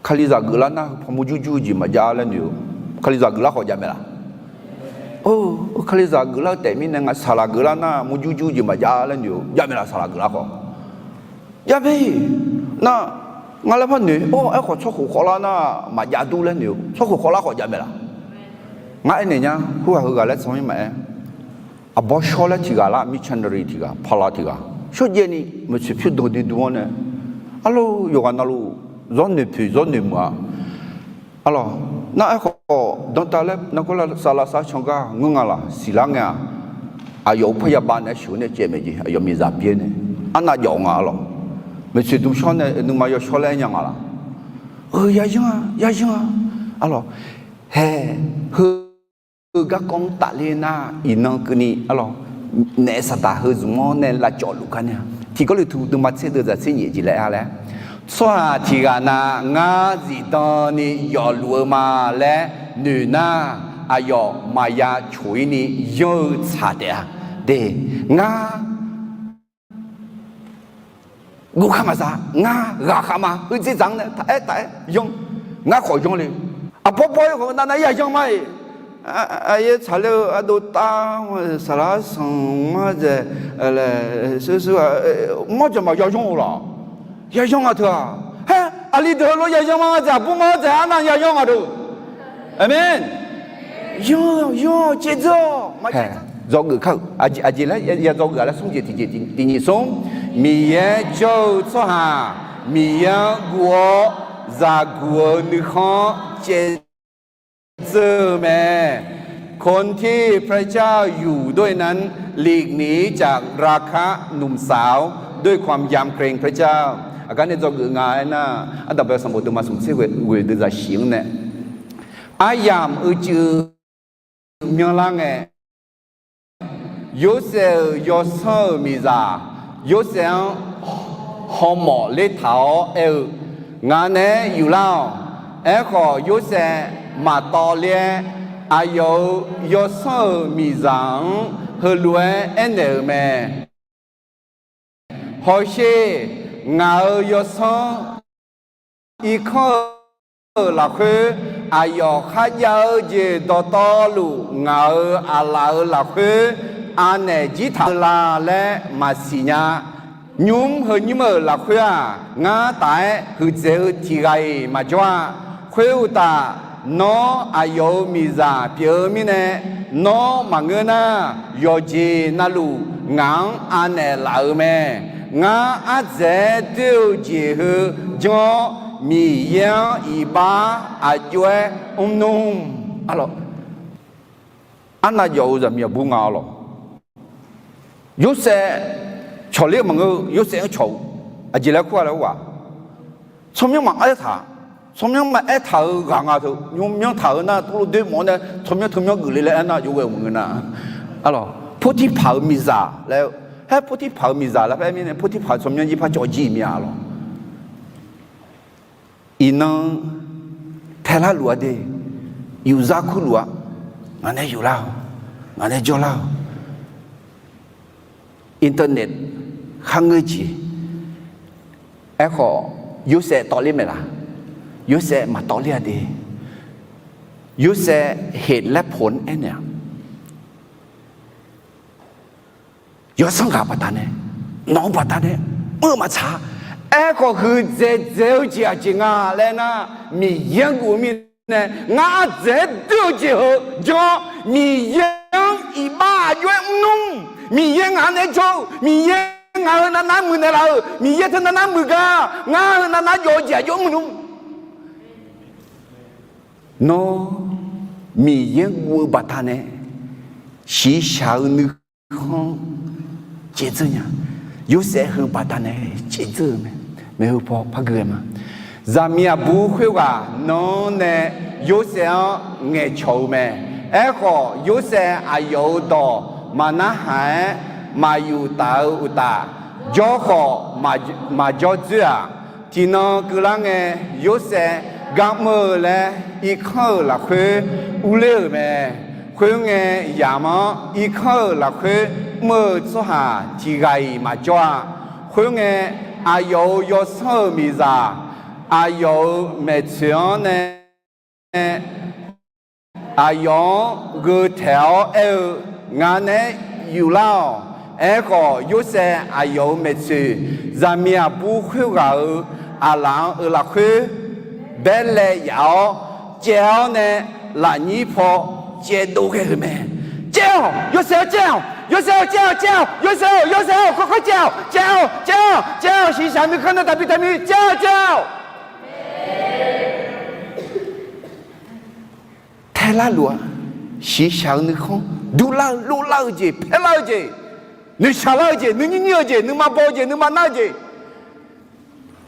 Kalizaq geuflar nar heu paw murjur jur-eu jeq maqjav laer noeq-eu. Kalizaq geuflar khawf jav mae laf. Kalizaq geuflar-eu taef mirnae ngaq saqlaq geuflar nar murjur jur-eu jeq maqjav laer noeq-eu jav mae laf, saqlaq geuflar khawf. Jav mae-iq. Nar, ngar laer par noeq-awr, aerkhawf tsawrkhof khawvlar nar maqjav dur laer noeq-eu, tsawrkhof khawvlar khawf jav mae laf. Ngar aernaeq nya, khoerghaq heughaq laer tsanr-ir maqaer. Aqbawr shawr laer tiq ghaq lar, missionary tiq ghaq, pala tiq ghaq shawrjaev ni maeqtsoeq pyur danq duidui-anr nae, arlawq, yawqghaq navluf zawr noeqpoeq zawr noeqmuiq-a. Arlawq, nar aerkhawf dantav laer nargawr lavsav lavsav can gar ngeur nga laf siqlar ngae-aq, aqyawf-euq parya bav naeq-aer sheuq-eu nae caev maeq jeq, aqyawf miqzaq byaer nae arnav jawf nga arlawq. Maeqtsoeq dm shawr nae nuima yawshawr laer aer nya nga laf. Yayanr-a, yayanr-a. Arlawq, hae, heu garkawv-anr tafler nar iqnan keuvni arlawq, naef saqdaq heu zmq-anr nae lavcawv luf gar nae-a. Tiqkawv luf tu dm ma tser deuv zaq tser nyiq jeq laer-a laer, tsawrhaq tiq ghaq na ngar zifdan ni yawfluf-eu ma laer noeq nar, aqyawf maqya coq-ir ni yanr-eu tsaq taef-a. De, ngar guvkhaq maqza, ngar ghaqkhaq ma, heudzer dzaq-anr nae taq-aer taq-aer yanr, ngar khawf yanr le. Aqbawr bawr-ir khawf navnav-ir yayanr ma-iq. Aqyaer tsaqler-eu ardov tav, saqlaq arsanq mar dzaeq, laer, seur seur-a, mar dzaeq maqya yanr-eu laf. Yayanr nga teu-aq. Haer, aqli deuq heulof yayanr ma nga dzaeq, aqbur ma-anr dzaeq arnav yayanr nga deuq. Aqmeq. Yanr, yanr, caevdzeur-awq. Dzawgeuf kar-euq aqjeq laer ya dzawgeuf-a laer smr jeq tiqjeq tiq nyiq smr, Miqyaer jawr-eu tsawrhaq Miqyaer-anr guv-awr zaqguq-eu nuikhanr caevdzeur-eu mae. คนที่พระเจ้าอยู่ด้วยนั้น หลีกหนีจากราคะหนุ่มสาวด้วยความยำเกรงพระเจ้า Aqgar nae dzawgeuf nga aernar, Ardaqbae sanqbof dm ma smq tser ghoeq deuv zaq shif-anr nae, aryamq uicuiv myanrlar ngae, Yorsaev-euq yawsanr-euq miqzaq Yorsaev-anr hawmawf ler taq-awr aer-eu, Ngaq naeq-aer yuflar-awq. Aerkhawf, Yorsaev maqtawv ler-aer, aqyawf-euq yawsanr-euq miqzaq-anr heulof-aer aernaeq-euq mae. Hawsher, ngaq-euq yawsanr irkanr-eu lafkhoer, aqyawf kharjav-eu jeq dawqtawvluf ngaq-euq aqlaf-euq lafkhoer anaeq jir taq-eu la laer maqsiq nya. Nymr heu nymr-euq lafkhoer-aq, ngar taf-aer huiqdzaeq-eu tiq ghaq-iq maqjawr-a. Khoeruqtaf, nawr aqyawf-euq miqzaq pyeuf-eu mirnae, nawr maqngeur nar, yawqjeq navluf ngaq-anr anaeq laf-euq mae. Ngar ardzaeq-aer doer-eu jeq heu janr-awr, Miqyaer-anr iqbax aqjox-aer mrnmr. Arlawq, arnav jawf-eu zaqmiq aqbur nga arlawq. Yorsaev cawqler-eu maqngeur-eu, Yorsaev-anr cawq-eu aqjeq laer kur-a laer ghaq, tsawrmyanr maqaer taq, tsawrmyanr maqaer taq-eu ghaq nga teu, nymrmyanr taq-eu nar tuvluv doer mawf-awr nae tsawrmyanr teumyanr geufle laer aernar jov ghae-euq maqngeur nar. Arlawq, Portirpaq-euq miqzaq laer-eu, haer Portirpaq-euq miqzaq laer paer mirnae Portirpaq tsawrmyanr jir par cawv jir-iq mir-a arlawq. Iqnan taelar luf-a de, yufzar kurluf-a, ngaq nae yuflar-awq, ngaq nae jawrlar-awq. Internet kharngeur jeq. Aerkhawf, Yorsaev tawvler maeq laf? Yorsaev maqtawvler-a de. Yorsaev heq laer poq-anr aernaeq-aq, yawsanr ghaq baqdanae, nawq-eu baqdanae mr-eu maqtsaq-a. Aerkhawf, huiqdzaeq dzaeq-eu jeq aqjeq nga laer nar, Miqyaer-anr guv-eu mirnae, ngar ardzaeq-aer doer-eu jeq heu janr-awr, Miqyaer-anr iqbax aqjox-aer mrnmr. Miqyaer ngaq-anr naeq-aer jawr-eu, Miqyaer ngaq heu navnav muiqnaeq laf-euq, Miqyaer teu navnav muiq gar, ngar heu navnav jawf-eu jeq aqjox mrnmr. Nawr Miqyaer guv-eu baqdanae shiqshaq-eu nuikhanr caevdzeur nya. Yorsaev heu baqdanae caevdzeur-eu mae. Maeqhu paw par gui-aer ma. Zaqmiq aqbur khoerghaq nan-anr nae Yorsaev-anr ngaeqcawq-eu mae. Aerkhawf, Yorsaev aqyawf-euq dawq maqnarhaq-aer maqyuf taf-eu uqtaf, jawr khawf maqjawr dzoer-aq, tiqnan keuvlar ngae, Yorsaev gar mr-eu laer irkanr-euq lafkhoer urler-euq mae. Khoerngae, yamq-anr irkanr-euq lafkhoer mr-eu tsawrhaq tiq ghaq-iq maqjawr-a. Khoerngae, aqyawf-euq yawsanr-euq miqzaq aqyawf-euq maeqtsoeq-anr nae aqyawf-anr gheu taeq-awr aer-eu, Ngaq naeq-aer yuflar-awq. Aerkhawf, Yorsaev aqyawf-euq maeqtsoeq zaqmiq aqbur khoerghaq-euq aqlaf-anr-eu lafkhoer baerlae yaf-awr, caev-awr nae lafnyir paw caevdov ghae-euq mae. Caev-awq, Yorsaev-awr caev-awq, Yorsaev-awr caev-awq, caev-awq, Yorsaev-awr, Yorsaev-awr, kawrkawr caev-awq, caev-awq, caev-awq, caev-awq, shiqshaq nuikhanr na taqbi taqbi caev-awq, caev-awq. Taelar luf-a. Shiqshaq-eu nuikhanr, durlar-eu, lorlar-eu jeq, paerlar-eu jeq, noeqshaq lar-eu jeq, nuinyir nyir-eu jeq, nuima baw-eu jeq, nuima nar-eu jeq,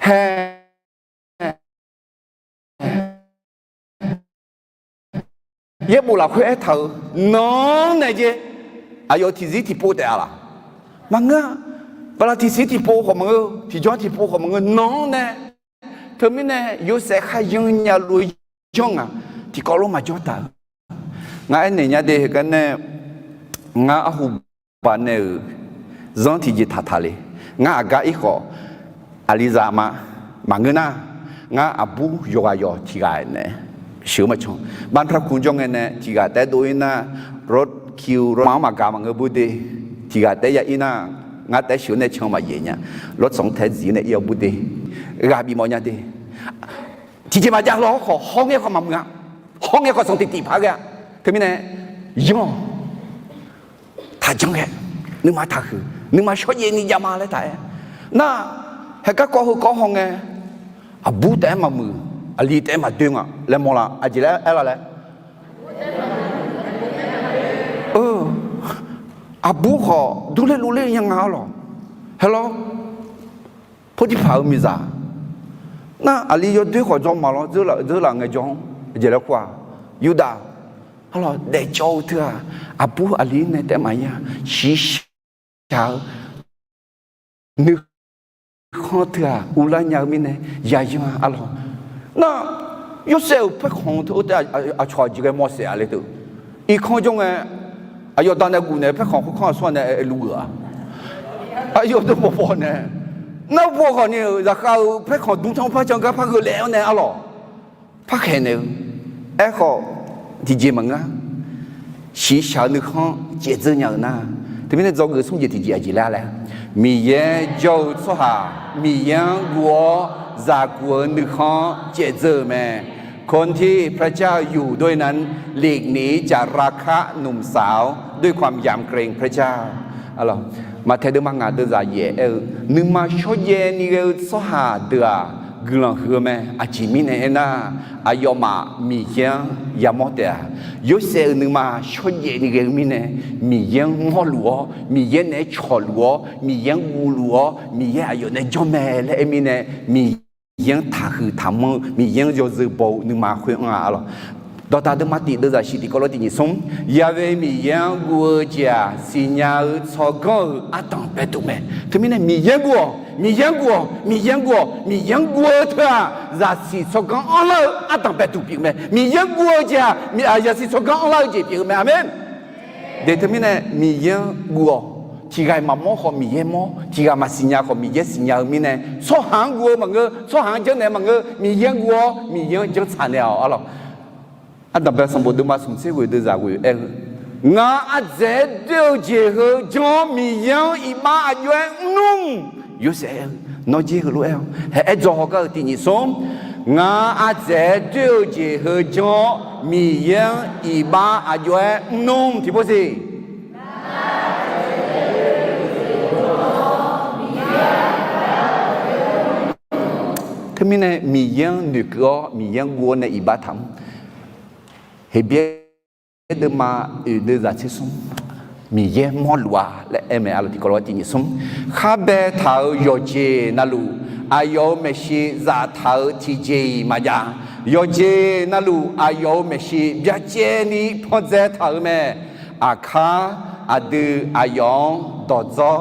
hae, yaerbof lafkhoer aertaq-euq nan-anr nae jeq, aqyawf tiqzir tiqpov taef-a laq? Maqngeur-a. Bala tiqsiq tiqpov khawf maqngeur, tiqjawr tiqpov khawf maqngeur, nan-anr nae Teumirnae Yorsaev kharyan nya lof-eu janr ngaq tiqkawv lof maqjawr taq-eu. Ngar aernaeq nya de heugar nae, ngar arhu baq nae-euq zanr tiqjeq taqtaq le. Ngar aqgar ir khawf, aqlizaq ma maqngeur nar, ngar aqbur yawqghaq yawq tiqghaq nae sheuq-eu maqcan. Bantaq kur jawr ngae nae tiqghaq taef-aer dov-ir nar, lawrkiu lawrma-anr maqgaq maqngeur bur de. Tiqghaq taef-aer ya ir nar, ngar taef-aer sheuq-eu nae can maqyaef nya. Lawrtsanq-anr taef-aer dziq-ir nae ir-awr bur de. Ghaq bifmawf nya de. Tiqjeq maqjav law-awr khawf, hawr ngae khawf maqmuiq-a. Hawr ngae khawf sanqtiq tiq paq ghae-a. Teumirnae yanr-awq. Taqjanr ghae, nuima taqhuiq, nuima shawrjaev ni jav ma laer taq-aer. Nar, haeqgar kawv heu kawv haw ngae, aqbur taef-aer maqmuiq, aqli taef-aer maqdoer nga laer mawrlar. Aqjeq laer aerlar laer, aqbur khawf durler lurler nya nga-ar lawq. Haer lawr, Potiphar-euq miqzaq nar, aqli yawdoer khawf dzaw maqlawr, dzeur laf ngaejawr-anr aqjeq laer kur-aq, Yurdav, arlawq, daefcawv-eu teu-aq, aqbur aqli nae taef maqya, shiqshaq-eu nuikhanr teu-aq uvlar nya-eu mirnae yayan-a arlawq. Nar, Yorsaev-euq paerkhanq teu-eu taef aqcawq aqjeq ghae mawrsaef-a le teu. Irkanr jawr ngae, aqyawf da nae guf naeq-eu paerkhanq khoerkanr aqsur-a nae aerluf geuf-a. Aqyawf deuq bawbaw nae, nar, bawkhawf ni-euq zaqkhav-euq paerkhanq dmr tanr par can gar par gheu laef-awr nae arlawq, par khaeq naeq-eu. Aerkhawf, tiqjeq maqngeur-a. Shiqshaq-eu nuikhanr caevdzeur nya-euq nar, teumirnae dzawgeuf smr jeq tiqjeq aqjeq laer laer, Miqyaer jawr-eu tsawrhaq Miqyaer-anr guv-awr zaqguq-eu nuikhanr caevdzeur-euq mae. คนที่พระเจ้าอยู่ด้วยนั้นหลีกหนีจากราคะหนุ่มสาวด้วยความยำเกรงพระเจ้า Maqtaeq deuvma ngaq deuvzaq yaef aer-eu, nuima shawrjaev ni ghae-eu tsawrhaq deuq-aq, guiqlanq huiq-eu mae. Aqjeq mirnae aernar, aqyawfmaf Miqyaer-anr yamawr taef-a. Yorsaev-euq nuima shawrjaev ni ghae-eu mirnae, Miqyaer-anr mawrluf-awr, Miqyaer naeq-aer cawqluf-awr, Miqyaer-anr guvluf-awr, Miqyaer aqyawf nae janr mae laer aer mirnae, Miqyaer-anr taqhuiq taqmanr-eu, Miqyaer-anr yawzeu baw-eu nuima khoer anr-a arlawq. Dawqdaq deuvma tiq deuvzaq shif tiqkawv lof tiq nyiq smr, Yaqve Miqyaer-anr guv-eu jeq-aq, siqnya-eu tsawrganr-euq ardanq baeduq mae. Teumirnae Miqyaer-anr guv-awq, Miqyaer-anr guv-awq, Miqyaer-anr guv-awq, Miqyaer-anr guv-eu teu-aq, zaqsiq tsawrganr anrlar-eu ardanq baeduq pyeuf-eu mae. Miqyaer-anr guv-eu jeq-aq, zaqsiq tsawrganr anrlar-eu jeq pyeuf-eu mae. Aqmeq. De teumirnae Miqyaer-anr guv-awq. Tiq ghaq-iq maqmawr khawf Miqyaer mawr, tiq ghaq maqsiqnya khawf Miqyaer siqnya-eu mirnae, tsawrhaq-anr guv-eu maqngeur, tsawrhaq-anr janrnaeq-eu maqngeur, Miqyaer-anr guv-awr Miqyaer-anr janr tsaq naeq-awq arlawq. Ardanq bae sanqbof deuvma smq tser ghoeq deuvzaq ghoeq aer-eu, Ngaq ardzaeq-aer doer-eu jeq heu janr-awr Miqyaer-anr iqbax aqjox-aer mrnmr. Yorsaev aer-eu, Nawr jer heulof-aer-awq. Haeq aer dzaw hawgar-eu tiq nyiq smr, Ngaq ardzaeq-aer doer-eu jeq heu janr-awr Miqyaer-anr iqbax aqjox-aer mrnmr tiqpov siq. Teumirnae Miqyaer-anr noeqkeuv-awr Miqyaer-anr guv-awr nae iqbax taqmr. Heqbyaer Miqyaer deuvma oeq deuv zaq tser smr, Miqyaer mawrluf-a laer aer mae. Aqlaf tiqkawv lof-aer tiq nyiq smr, khar baetaq-euq yawqjeq navluf, aqyawf-euq maeqshi zaftaq-euq tiqjeq-iq maqjav. Yawqjeq navluf aqyawf-euq maeqshi byacaevni pawdzae taq-euq mae. Aqkar aqdui aqyawf-anr dawqdzawr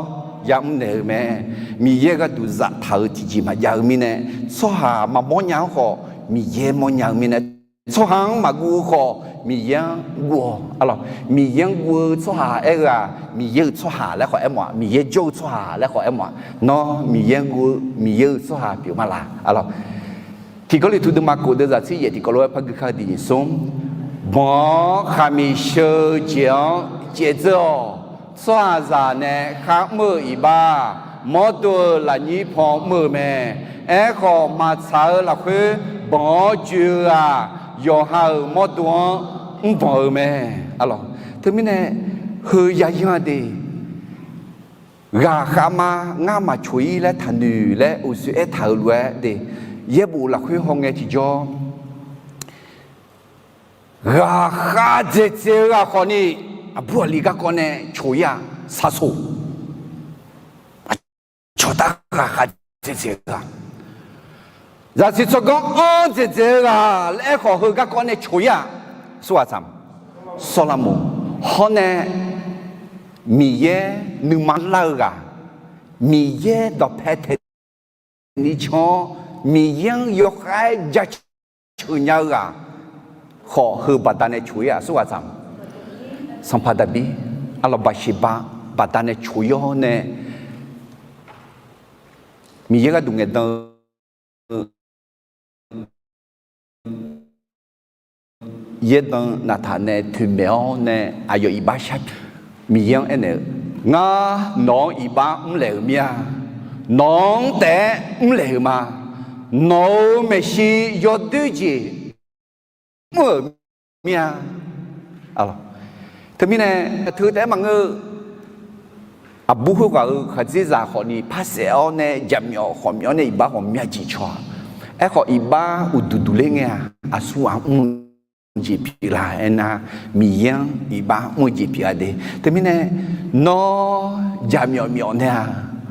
yamr naeq-eu mae. Miqyaer gharduq zaftaq-euq tiqjeq maqjav-eu mirnae, tsawrhaq maqmawr nya-anr khawf Miqyaer mawrnya-eu mirnae, tsawrhaq-anr maqguv-eu khawf Miqyaer-anr guv-awq. Aqlawq, Miqyaer-anr guv-eu tsawrhaq aer-eu-aq, Miqyaer-euq tsawrhaq laer khawf aer mawf-aq, Miqyaer jawr-eu tsawrhaq laer khawf aer mawf-aq, nawr Miqyaer-anr guv-eu Miqyaer-euq tsawrhaq pyeuf ma laq? Aqlawq, Tiq Gawrliqtu deuvma kof deuv zaq tser yaef tiqkawv lof-aer par gui kar-eu tiq nyiq smr, banq-anr khaqmiq sheu-eu jeq-anr caevdzeur-awq. Tsawrhaqzaq nae khar mr-eu iqbax, mawrdo-euq lafnyir paw mr-eu mae. Aerkhawf, maqtsaq-eu lafkhoer banq-awr joe-eu-aq, yawqha-euq mawrdo-anr mrbanq-eu mae. Aqlawq, teumirnae heu yayanr-a de. Ghaqkhav ma, ngar maqcoq-ir laer taqnoeq laer uqshoe aertaq-euq lof-aer de, yaerbof lafkhoer hawngae tiqjawr, ghaqkhav dzaeqdzaeq-eu ghaq khawfni, aqbur aqli garkawv nae coq-ir-aq, saqsoq cawqtav ghaqkhav dzaeqdzaeq-eu ghaq, zaqsiq tsawrganr anr dzaeqdzaeq-eu ghaq laer aerkhawf heu garkawv nae coq-ir-aq, surghaq tsaq, sawrlar moq. Hawr nae Miqyaer nuima lar-eu ghaq, Miqyaer dawqpae taeq ni can-awr, Miqyaer-anr yawkhav-aer jaceuq nya-eu ghaq khawf heu baqdanae coq-ir-aq, surghaq tsaq, sanqpaq Daqbir, aqlawq Baqseqba baqdanae coq-ir-awr nae, Miqyaer gharduq ngaeqdan-eu yaerdan naqtaq nae toeqmaeq-awr nae aqyawf iqbax shar, Miqyaer-anr aernaeq-eu, Ngar nawq-anr iqbax mrlaeq-euq mir-a. Nawq-anr taef-aer mrlaeq-euq ma. Nawq-euq maeqshi yawdoer jeq mr-euq mir-a. Teumirnae, teu taef-aer maqngeur-eu, aqbur khoerghaq-euq khaqdzerzaq khawfni par saef-awr nae jaqmyawf khawf myawf-awr nae iqbax ghawqmya jeq caw-a. Aerkhawf, iqbax uqduq duq ler ngae-aq, aqsur ghaq mr-eu jeq pyeuf la aernar, Miqyaer-anr iqbax mr-eu jeq pyeuf-a de. Teumirnae, nawr jaqmyawf myawf nae-aq,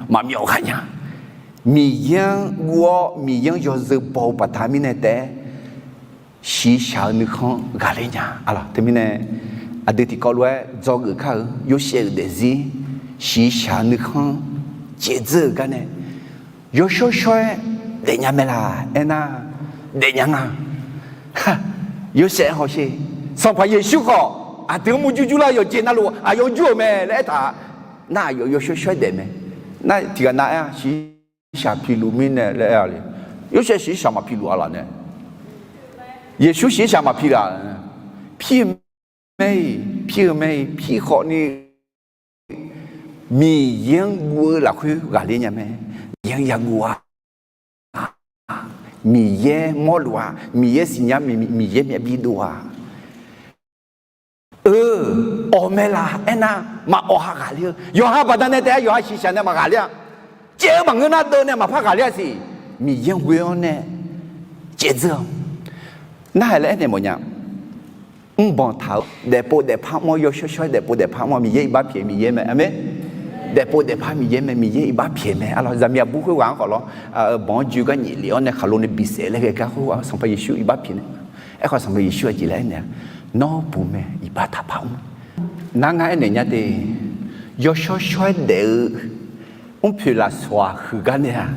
maqmyawf ghaq nya. Miqyaer-anr guv-awr Miqyaer-anr yawzeu baw-eu baqda mirnae taef-aer, shiqshaq-eu nuikhanr ghaqler nya. Aqlawq, teumirnae aqdui tiqkawv lof-aer dzawgeuf kar-eu Yorsaev-euq daefzir shiqshaq-eu nuikhanr caevdzeur-euq gar nae, yawshawr shawr-aer daefnya mae laq aernar, daefnya nga. Yorsaev hawsher, Sanqpaq Yeqsur khawf aqdui-anr murjur jurlar yawqjeq navluf aqyawf jur-euq mae laer aertaq nar, aqyawf yawshawr shawr-aer daef mae. Nar tiqghaq nav aer-a, shiqshaq piluf mirnae laer aer-a le. Yorsaev shiqshaq maqpiluf-a laf nae, Yeqsur shiqshaq maqpilaf, pir-eu mae-iq, pir-eu mae-iq, pir khawfni Miqyaer-anr guv-eu lafkhoer ghaqler nya mae. Miqyaer-anr yaguv-a, Miqyaer mawrluf-a, Miqyaer siqnya, Miqyaer myavbi dov-a. Eu, awq mae laf aernar, maqawq ha ghaqler-eu yawqha baqdanae taef-aer yawqha shiqshaq nae maqghaqler-a. Caev-eu maqngeur nar deuv nae maqpar ghaqler-a siq. Miqyaer-anr ghoe-awr nae caevdzeur-awq. Narhaq laer aernaeq mawfnya. Mrbanq taq-eu daefpov daefpar mr-awr, yawshawr shawr-aer daefpov daefpar mr-awr, Miqyaer iqbax pyaeq Miqyaer mae. Aqmeq. Daefpov daefpar Miqyaer mae, Miqyaer iqbax pyaeq mae. Aqlawq, zaqmiq aqbur khoerghaq-anr khawf lawr, banq-anr joe gar nyiq lef-awr nae khaqlo nae bisaef laer ghae gar khoerghaq-anr Sanqpaq Yeqsur iqbax pyaeq nae. Aerkhawf Sanqpaq Yeqsur aqjeq laer aernaeq-a, Nawr buq mae, iqbax taqpar mr. Nar ngar aernaeq nya de, yawshawr shawr-aer daef-eu mrpoeq lafsawq-aq huiqgar nae-aq,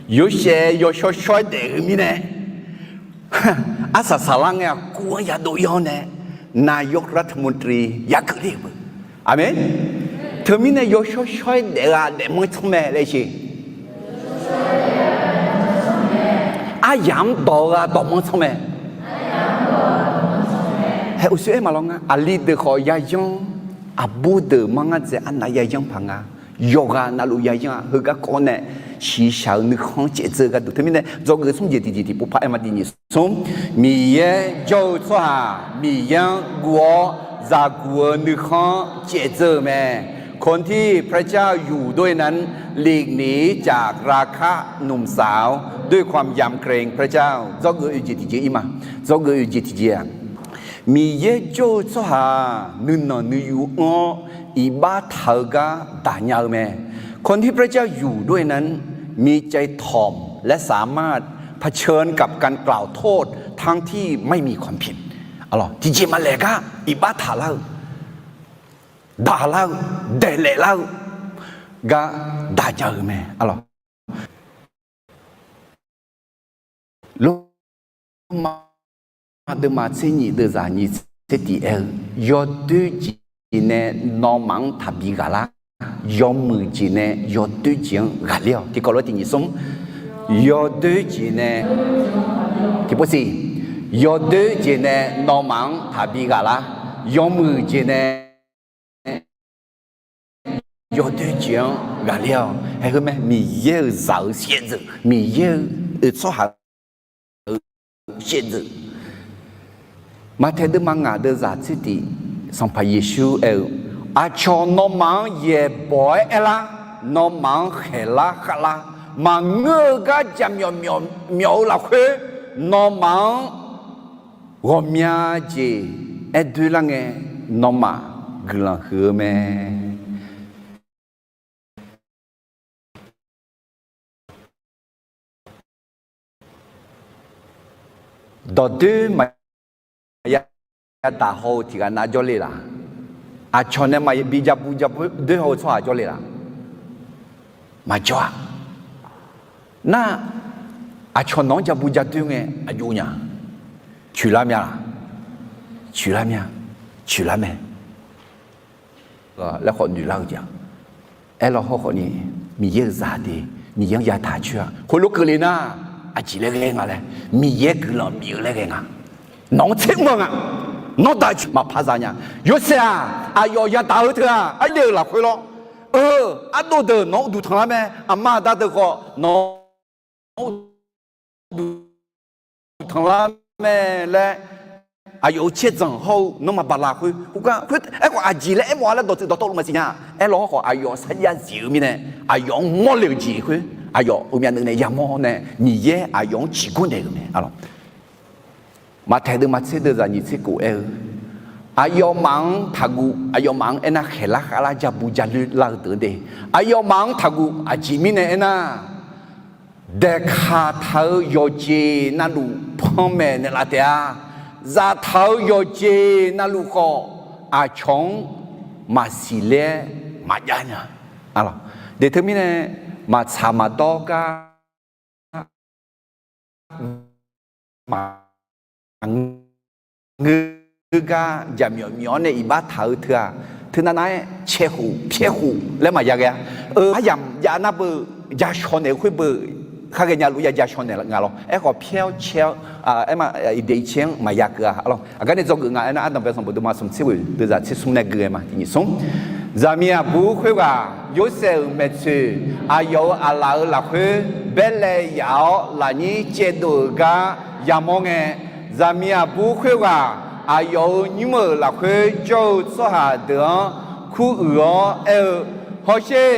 Yorsaev yawshawr shawr-aer daef-eu mirnae, arsaq saqlar ngae-aq, kur-anr yadov ir-awr nae, นายกรัฐมนตรี yageuf ler-eu beu. Aqmeq. Teumirnae yawshawr shawr-aer daef-eu-aq daefmanr tsanr mae laer sher. Aryamq-anr dawq-eu-aq dawqmanr tsanr mae. Hae uqshoe aer maqlawr nga, aqli deuq khawf yayanr, aqbur deuq manr ngar dzae arnav yayanr paq nga. Yawqghaq navluf yayanr-aq, heugar kawv nae shiqshaq-eu nuikhanr caevdzeur-eu gharduq. Teumirnae dzawgeuf smr jeq tiqjeq tiqpov par aer ma. Tiq nyiq smr, Miqyaer jawr-eu tsawrhaq Miqyaer-anr guv-awr zaqguq-eu nuikhanr caevdzeur-eu mae. คนที่พระเจ้าอยู่ด้วยนั้นหลีกหนีจากราคะหนุ่มสาวด้วยความยำเกรงพระเจ้า Dzawgeuf oeq jeq tiqjeq ir ma. Dzawgeuf oeq jeq tiqjeq-aq, Miqyaer jawr-eu tsawrhaq-aq, nuinanq nuiyu anr-awr iqbax taq-eu gar daq nya-eu mae. คนที่พระเจ้าอยู่ด้วยนั้น มีใจถ่อมและสามารถเผชิญกับการกล่าวโทษทั้งที่ไม่มีความผิด Tiqjeq maqlaeq gar iqbax taqlar-eu, daqlar-eu, daeqlaef lar-eu gar daq nya-eu mae. Lormav deuvma tser nyif deuvzaq nyiq tser tiq aer-eu, yawdoer jeq nae nawmaf-anr taqbi ghaq lar. Yawmuiq jeq nae yawdoer jeq-anr ghaqler-awq. Tiqkawv lof tiq nyif smr, yawdoer jeq nae, tiqpov siq, yawdoer jeq nae nawmaf-anr taqbi ghaq lar. Yawmuiq jeq nae yawdoer jeq-anr ghaqler-awq. Haeq heu mae, Miqyaer-euq zaq-eu shaevdzeuf, Miqyaer-euq oe tsawrhaq-eu shaevdzeuf. Maqtaeq deuvma ngaq deuvzaq tser tiq, Sanqpaq Yeqsur aer-eu, aqcawq nawmaf-anr yaeqbawq-aer aerlar, nawmaf-anr khaeqlar khavlar, maqngeur-eu gar jaqmyawf myawf-eu lafkhoer, nawmaf-anr ghawqmya jeq aer doerlar ngae, nawmaf guiqlanq huiq-eu mae. Dawqdoer maqya daq haw-eu tiq ghaq nav jawrle laq? Aqcawq nae maqbi ja bu ja doer haw-eu tsawrhaq jawrle laq? Maqjawr-a. Nar, aqcawq nawq-anr ja bu ja doer ngae aqjox nya? Coeqlar mya laq? Coeqlar mya. Coeqlar mae. Laer khawf noeqlar-eu jeq-a. Aerlaw hawkhawf ni, Miqyaer-euq zaqdeuq, Miqyaer-anr yataq coer-a. Khoerlof keuvle nar, aqjeq laer ghae nga laer, Miqyaer guiqlanq bif-eu laer ghae nga. Nawq-anr tser mr-eu nga. Nawr daq coer maqpar za nya. Yorsaev-aq, aqyawf yadaq-eu teu-aq, arle-euq lafkhoer lawr. Eu, ardov deuq nawq-anr uqduq tanqlar mae. Aqma aqda deuq khawf nawq-anr uqduq tanqlar mae laer, aqyawf-euq caerdzanq hawr-eu nawr maqbaq lafkhoer, khoergar khoer, aerkhawf aqjeq laer aermawf-a laer dawqtsuif dawqtawvluf maqsiq nya. Aerlaw hawkhawf aqyawf sarjax zif-eu mirnae, aqyawf-anr mawrle-euq jeq khoer, aqyawf-euq myavnuiv nae yamawr nae Miqyaer aqyawf-anr ciqgor naeq-euq mae. Arlawq, Maqtaeq deuvma tser deuvzaq nyiq tser kof aer-eu, aqyawfmaf-anr taqguv, aqyawfmaf-anr aernar khaeqlar khavlar ja bu ja doer lar-eu deuq-anr de. Aqyawfmaf-anr taqguv, aqjeq mirnae aernar, daeqkaq taq-eu yawqjeq navluf panmaeq naeqlaf taef-a. Zaftaq-eu yawqjeq navluf khawf, aqcawq-anr maqsiq ler-aer maqjav nya. Deq teumirnae, maqtsaq maqdawr gar maqngeur gar jaqmyawf myawf-awr nae iqbax taq-eu teu-aq, teunav nav-aer cae khof pyaer khof laer maqya ghae-a. Eu, aryamq jav nar beu, ja shaw naeq-eu khoer beu, khar ghaenya luf ya ja shaw naeq nga lawr. Aerkhawf pyaer-awr cae-awr, aerma, iqdeq icae-anr maqya keuv-a. Aqgar nae dzawgeuf nga aernar, ardanqbae sanqbof deuvma smq tser ghoeq deuvzaq tser smr nae gui-aer ma tiq nyiq smr. Zaqmiq aqbur khoerghaq Yorsaev-euq maeqtsoeq aqyawf-euq aqlaf-euq lafkhoer baerlae yaf-awr lafnyir caevdov-euq gar yamawr ngae, zaqmiq aqbur khoerghaq aqyawf-euq nymr-euq lafkhoer jawr-eu tsawrhaq deuq-anr kuruiq-awr aer-eu, Hawsher,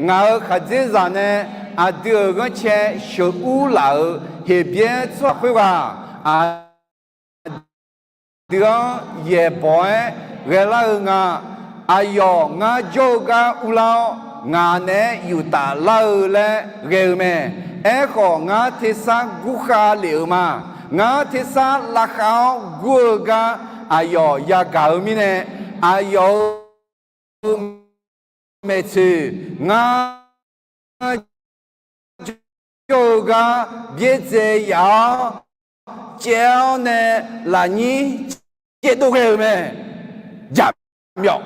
ngaq-euq khaqdzerzaq nae aqdui-euq ghanrcae sheuq ur laf-euq Heqbyaer tsawrhaq khoerghaq aqdui-anr yaeqbawq-aer ghaelar-eu nga. Aqyawf ngar jawr-eu gar urlar-awr, ngaq naeq-aer yuftaf lar-eu laer ghae-eu mae. Aerkhawf, ngar tersar gurkhav lef-euq ma. Ngar tersar lavkhav-awr gur-eu gar aqyawf yagaq-eu mirnae, aqyawf-euq maeqtsoeq ngar jawr-eu gar byaerdzae yaf-awr, caev-awr nae lafnyir caevdov ghae-euq mae. Jaqmyawf,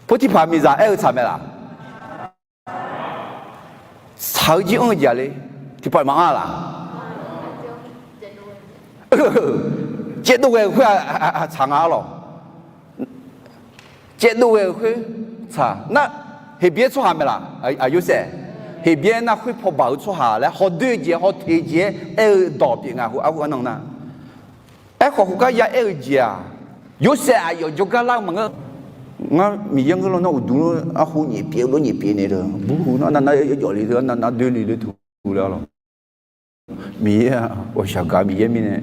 Potiqpaq miqzaq aer-eu tsaq mae laq? Tsaq-eu jir anr-eu jeq-a le. Tiqpawf maqanr-a laq? Caevdov ghae-euq khoer-aq tsaq nga arlawq. Caevdov ghae-euq khoer tsaq nar, Heqbyaer tsawrhaq mae laq? Aq, Yorsaev, Heqbyaer nar khoer paw baq-eu tsawrhaq laer hawdoer-eu jeq-aer hawteq jeq-aer aer-eu dawq pyeuf nga khoer arhu arnan nar. Aerkhawf, khoergar ya aer-eu jeq-aq, Yorsaev aqyawf jawrgar lar-eu maqngeur. Ngar Miqyaer ngeur lawnmr uqduq-anr arhu nyiq pyeuf lof nyiq pyeuf naeq-eu bur hu nar, nav nav yawjawf le-eu nar, nav nav doer le-eu teu laer arlawq. Miqyaer-aq ghawqshaq gaq Miqyaer mirnae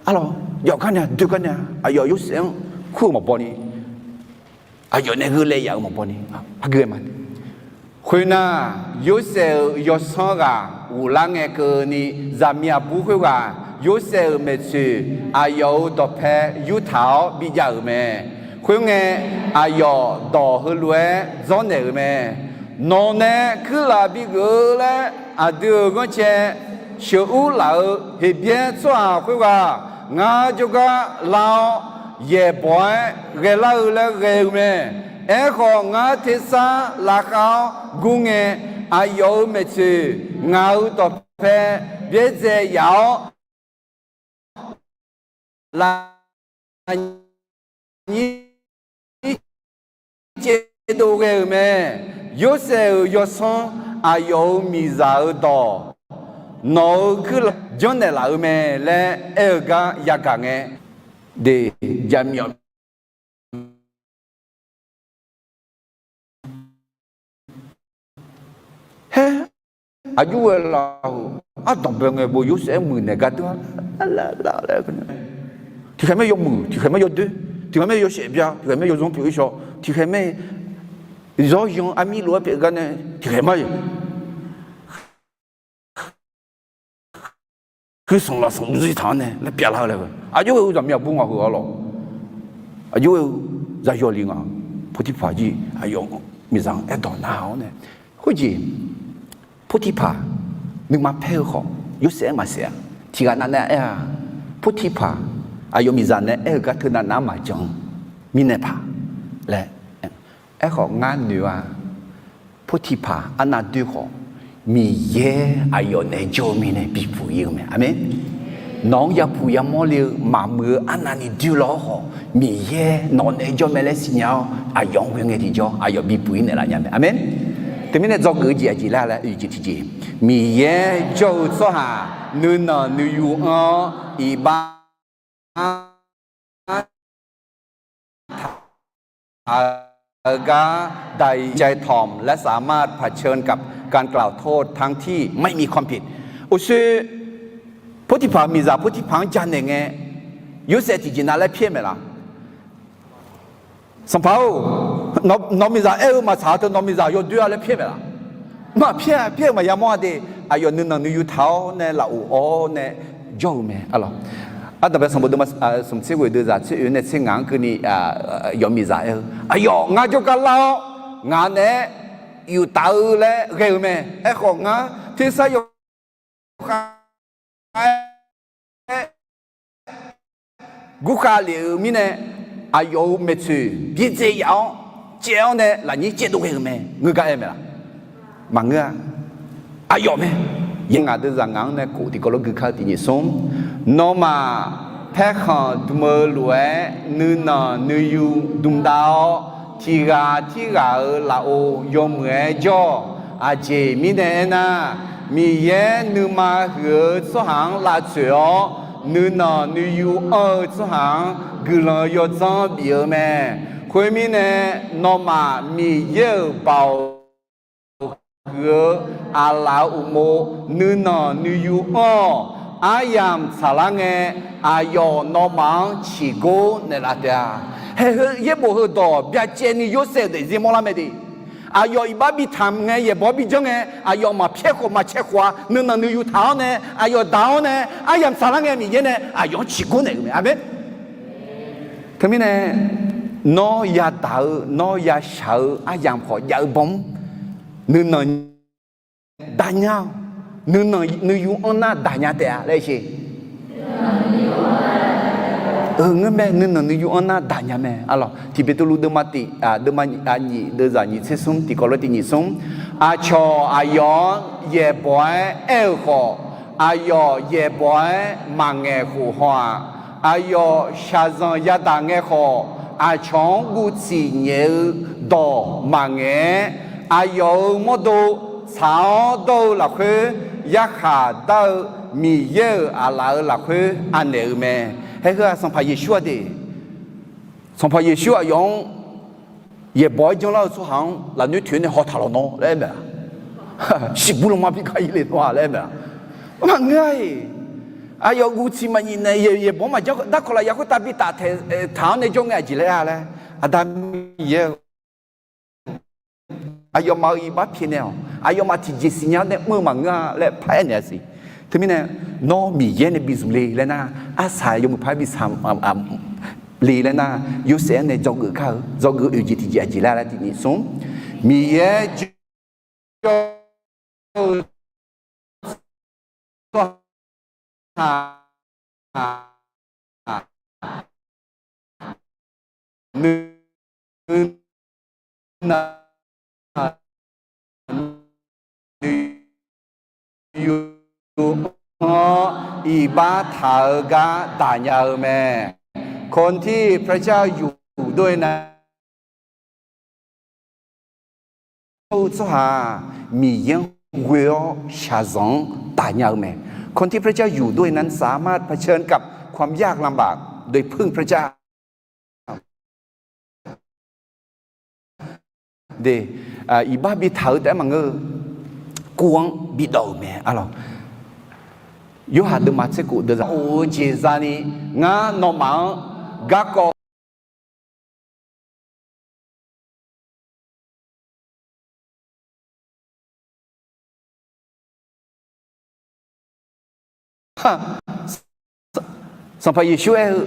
arlawq. jav gar nae, doe gar nae, aqyawf Yorsaev-anr kur-eu maqbaw ni, aqyawf nae gheurlaev yaf-euq maqbaw ni, aqgeu ma. Khoernar, Yorsaev-euq yawsanr ghaq ghoflar ngae keuvni, zaqmiq aqbur khoerghaq Yorsaev-euq maeqtsoeq aqyawf-euq dawqpae yurtaq-awr bijav-euq mae. Khoerngae, aqyawf dawq heulof-aer dzawrnaeq-euq mae. Nawq nae kuirlaf bigeuf-eu laer aqdui-euq ghanrcae sheuqur laf-euq Heqbyaer tsawrhaq khoerghaq ngar jawrgar lar-awr, yaeqbawq-aer ghaelar-eu laer ghae-eu mae. Aerkhawf, ngar tersar laqkhaq-awr gur ngae, aqyawf-euq maeqtsoeq ngaq-euq dawqpae byaerdzae yaf-awr, lafnyir caevdov ghae-euq mae. Yorsaev-euq yawsanr, aqyawf-euq miqzaq-euq dawq, nawq-euq kuirlaf janrnaeq laf-eu mae laer aer-eu gar yagaq ngae, de, jaqmyawf Haer, aqjox ghae laf-euq ardanq bae ngae bo Yorsaev-aer muiqnaeq gar deur-a. Tiqkhaeq mae yawmuiq, tiqkhaeq mae yawdoer, tiqkhaeq mae yawshaef bya, tiqkhaeq mae yawzanr pyeuf-ir shaw, tiqkhaeq mae zawr yan armir lof-aer pyeuf gar nae, tiqkhaeq mae huiq sanq lafsanq uqdzir taq-anr nae laer pyavlar-eu laer, aqjox ghae-eu zaqmiq aqbur ngaq heu-awr lawq. Aqjox ghae-eu zaqyawq li nga. Potiphar jir aqyawf miqzaq-anr aerdawq nar-awr nae, khoerjeq Potiphar nuima paer-eu khawf, Yorsaev-aer maqsaef-a. Tiqghaq nav nae aer-a, Potiphar aqyawf miqzaq nae aer-eu gar teunav nav-anr maqjan mirnae paq laer. Aerkhawf, ngar noeq-a, Potiphar arnav doer khawf, Miqyaer aqyawf naeq-aer jawr-eu mirnae bipuq ir-eu mae. Aqmeq. Nawq-anr yapuq yamawr le-eu maqmuiq-eu arnavni doer law-awr khawf, Miqyaer nawq naeq-aer jawr mae laer siqnya-awr, aqyawf-anr ghoe ngae tiqjawr aqyawf bipuq ir naeqlaf nya mae. Aqmeq. Teumirnae dzawgeuf-eu jeq aqjeq laer laer oe jeq tiqjeq, Miqyaer jawr-eu tsawrhaq nuinanq nuiyu anr-awr iqbax ถาม และสามารถเผชิญกับการกล่าวโทษทั้งที่ไม่มีความผิด Uqshoe Potiphar miqzaq Potiphar-anr janaeq ngae, Yorsaev tiqjeq nav laer pyaer maeq laf? Sanqpaq-or, nawq miqzaq aer-eu maqtsaq-eu teu nawq miqzaq yawdoer-a laer pyaer maeq laf? Maqpyaer-a. Pyaer-eu maqya mawr-a de. Aqyawf nuinanq nuiyu taq-awr nae lafov-awr nae jawr-eu mae. Ardanq bae sanqbof deuvma smq tser ghoeq deuvzaq tser oe nae tser ngaq-anr keuvni, yawf miqzaq aer-eu, aqyawf ngar jawrgar lar-awr ngaq naeq-aer yuf taf-eu laer ghae-eu mae. Aerkhawf, ngar tersar yawkhav-aer gurkhav lef-eu mirnae, aqyawf-euq maeqtsoeq byaerdzae yaf-awr caev-awr nae lafnyir caevdov ghae-eu mae. Ngeur gar aer mae laf? Maqngeur-a. Aqyawf mae. Yaer ngaq deuvzaq ngaq-anr nae kof tiqkawv lof gui kar-eu tiq nyiq smr, nawmaf paerkhanq dm-eu lof-aer nuinanq nuiyu dmdav-awr, tiqghaq tirghaq-euq lafov yawmuiq-aer jawr-awq. Aqjeq mirnae aernar, Miqyaer nuima huiq-eu tsawrhaq-anr lavtsoeq-awr, nuinanq nuiyu anr-eu tsawrhaq-anr guiqlanq yawdzanr bif-eu mae. Khoermirnae, nawmaf Miqyaer-euq baoq huiq-eu aqlaf-euq uqmov nuinanq nuiyu anr-awq. Aryamq tsaqlar ngae, aqyawf nawmaf-anr ciqgor naeqlaf taef-a. Haeq heu yaerbof heudawq byacaevni Yorsaev daefzir mawrlar mae de. Aqyawf iqbax bi tanq ngae, yaeqbawq-anr bi janr ngae, aqyawf maqpyaer khawf maqcae khawf-a, nuinanq nuiyu taq-awr nae, aqyawf daq-awr nae, aryamq tsaqlar ngae, Miqyaer nae aqyawf-anr ciqgor naeq-euq mae. Aqmeq. Teumirnae, nawr yadaq-eu, nawr yashaq-eu aryamq khawf jav-eu bawm-anr, nuinanq daqnya, nuinanq nuiyu anr nar daqnya taef-a laer sheq. Euq, ngeur mae, nuinanq nuiyu anr nar daqnya mae. Arlawq, tiq Beqtuvluv deuvma tiq, deuvma nyiq deuvzaq nyiq tser smr tiqkawv lof tiq nyiq smr, aqcawq aqyawf-anr yaeqbawq-aer aer-euq khawf, aqyawf yaeqbawq-aer maqngaeq khof haw-aq. Aqyawf shaqzanq yadaq ngae khawf, aqcawq-anr guv tsiq nyaef-eu dawq maqngaeq-aer, aqyawf-euq mawrdo tsaq-awr dawr-eu lafkhoer, yarkhaq dar-eu Miqyaer-euq aqlaf-euq lafkhoer anaeq-eu mae. Haeq heu-aq, Sanqpaq Yeqsur-a de. Sanqpaq Yeqsur aqyawf-anr yaeqbawq-aer janrlar-eu tsawrhaq-anr lafnoer toeq-aer nae haw taq lawq nawr laer aer mae-a. Siqbur lanma bi gar ir le nawr-a laer aer mae-a. Maqngeur-a-iq. Aqyawf guv tiq maqnyif nae yaeqbawq-anr maqjawr darkawq lafyaq khoertav bi taf taeq taq-anr nae jawr ngae aqjeq laer-a laer, Aqda Miqyaer-eu aqyawfmaf-euq iqbax pyaeqnaeq-awq. Aqyawfmaf tiqjeq siqnya-awr nae mr-eu maqngeur-a laer paraer naeq-a siq. Teumirnae, nawr Miqyaer nae bi zmq le laer nar, arsaq yawmuiq paq-aer bi saq le laer nar, Yorsaev-anr nae dzawgeuf kar-eu dzawgeuf oeq jeq tiqjeq aqjeq laer laer tiqnyif smr, Miqyaer jawr-eu tsawrhaq nuinanq nuiyu-anr iqbax taq-eu gar daqnya-eu mae. คนที่พระเจ้าอยู่ด้วยนั้น tsawrhaq-aq, Miqyaer-anr ghoe-awr shaqzanq-anr daqnya-eu mae. คนที่พระเจ้าอยู่ด้วยนั้นสามารถเผชิญกับความยากลำบากโดยพึ่งพระเจ้า Iqbax bi taq-eu taef-aer maqngeur-eu, kuv-anr bidawq-euq mae. Arlawq, Yorhaq deuvma tser kof deuvzaq of-eu jeq zani, ngar nawmaf-anr garkawv Sanqpaq Yeqsur aer-eu,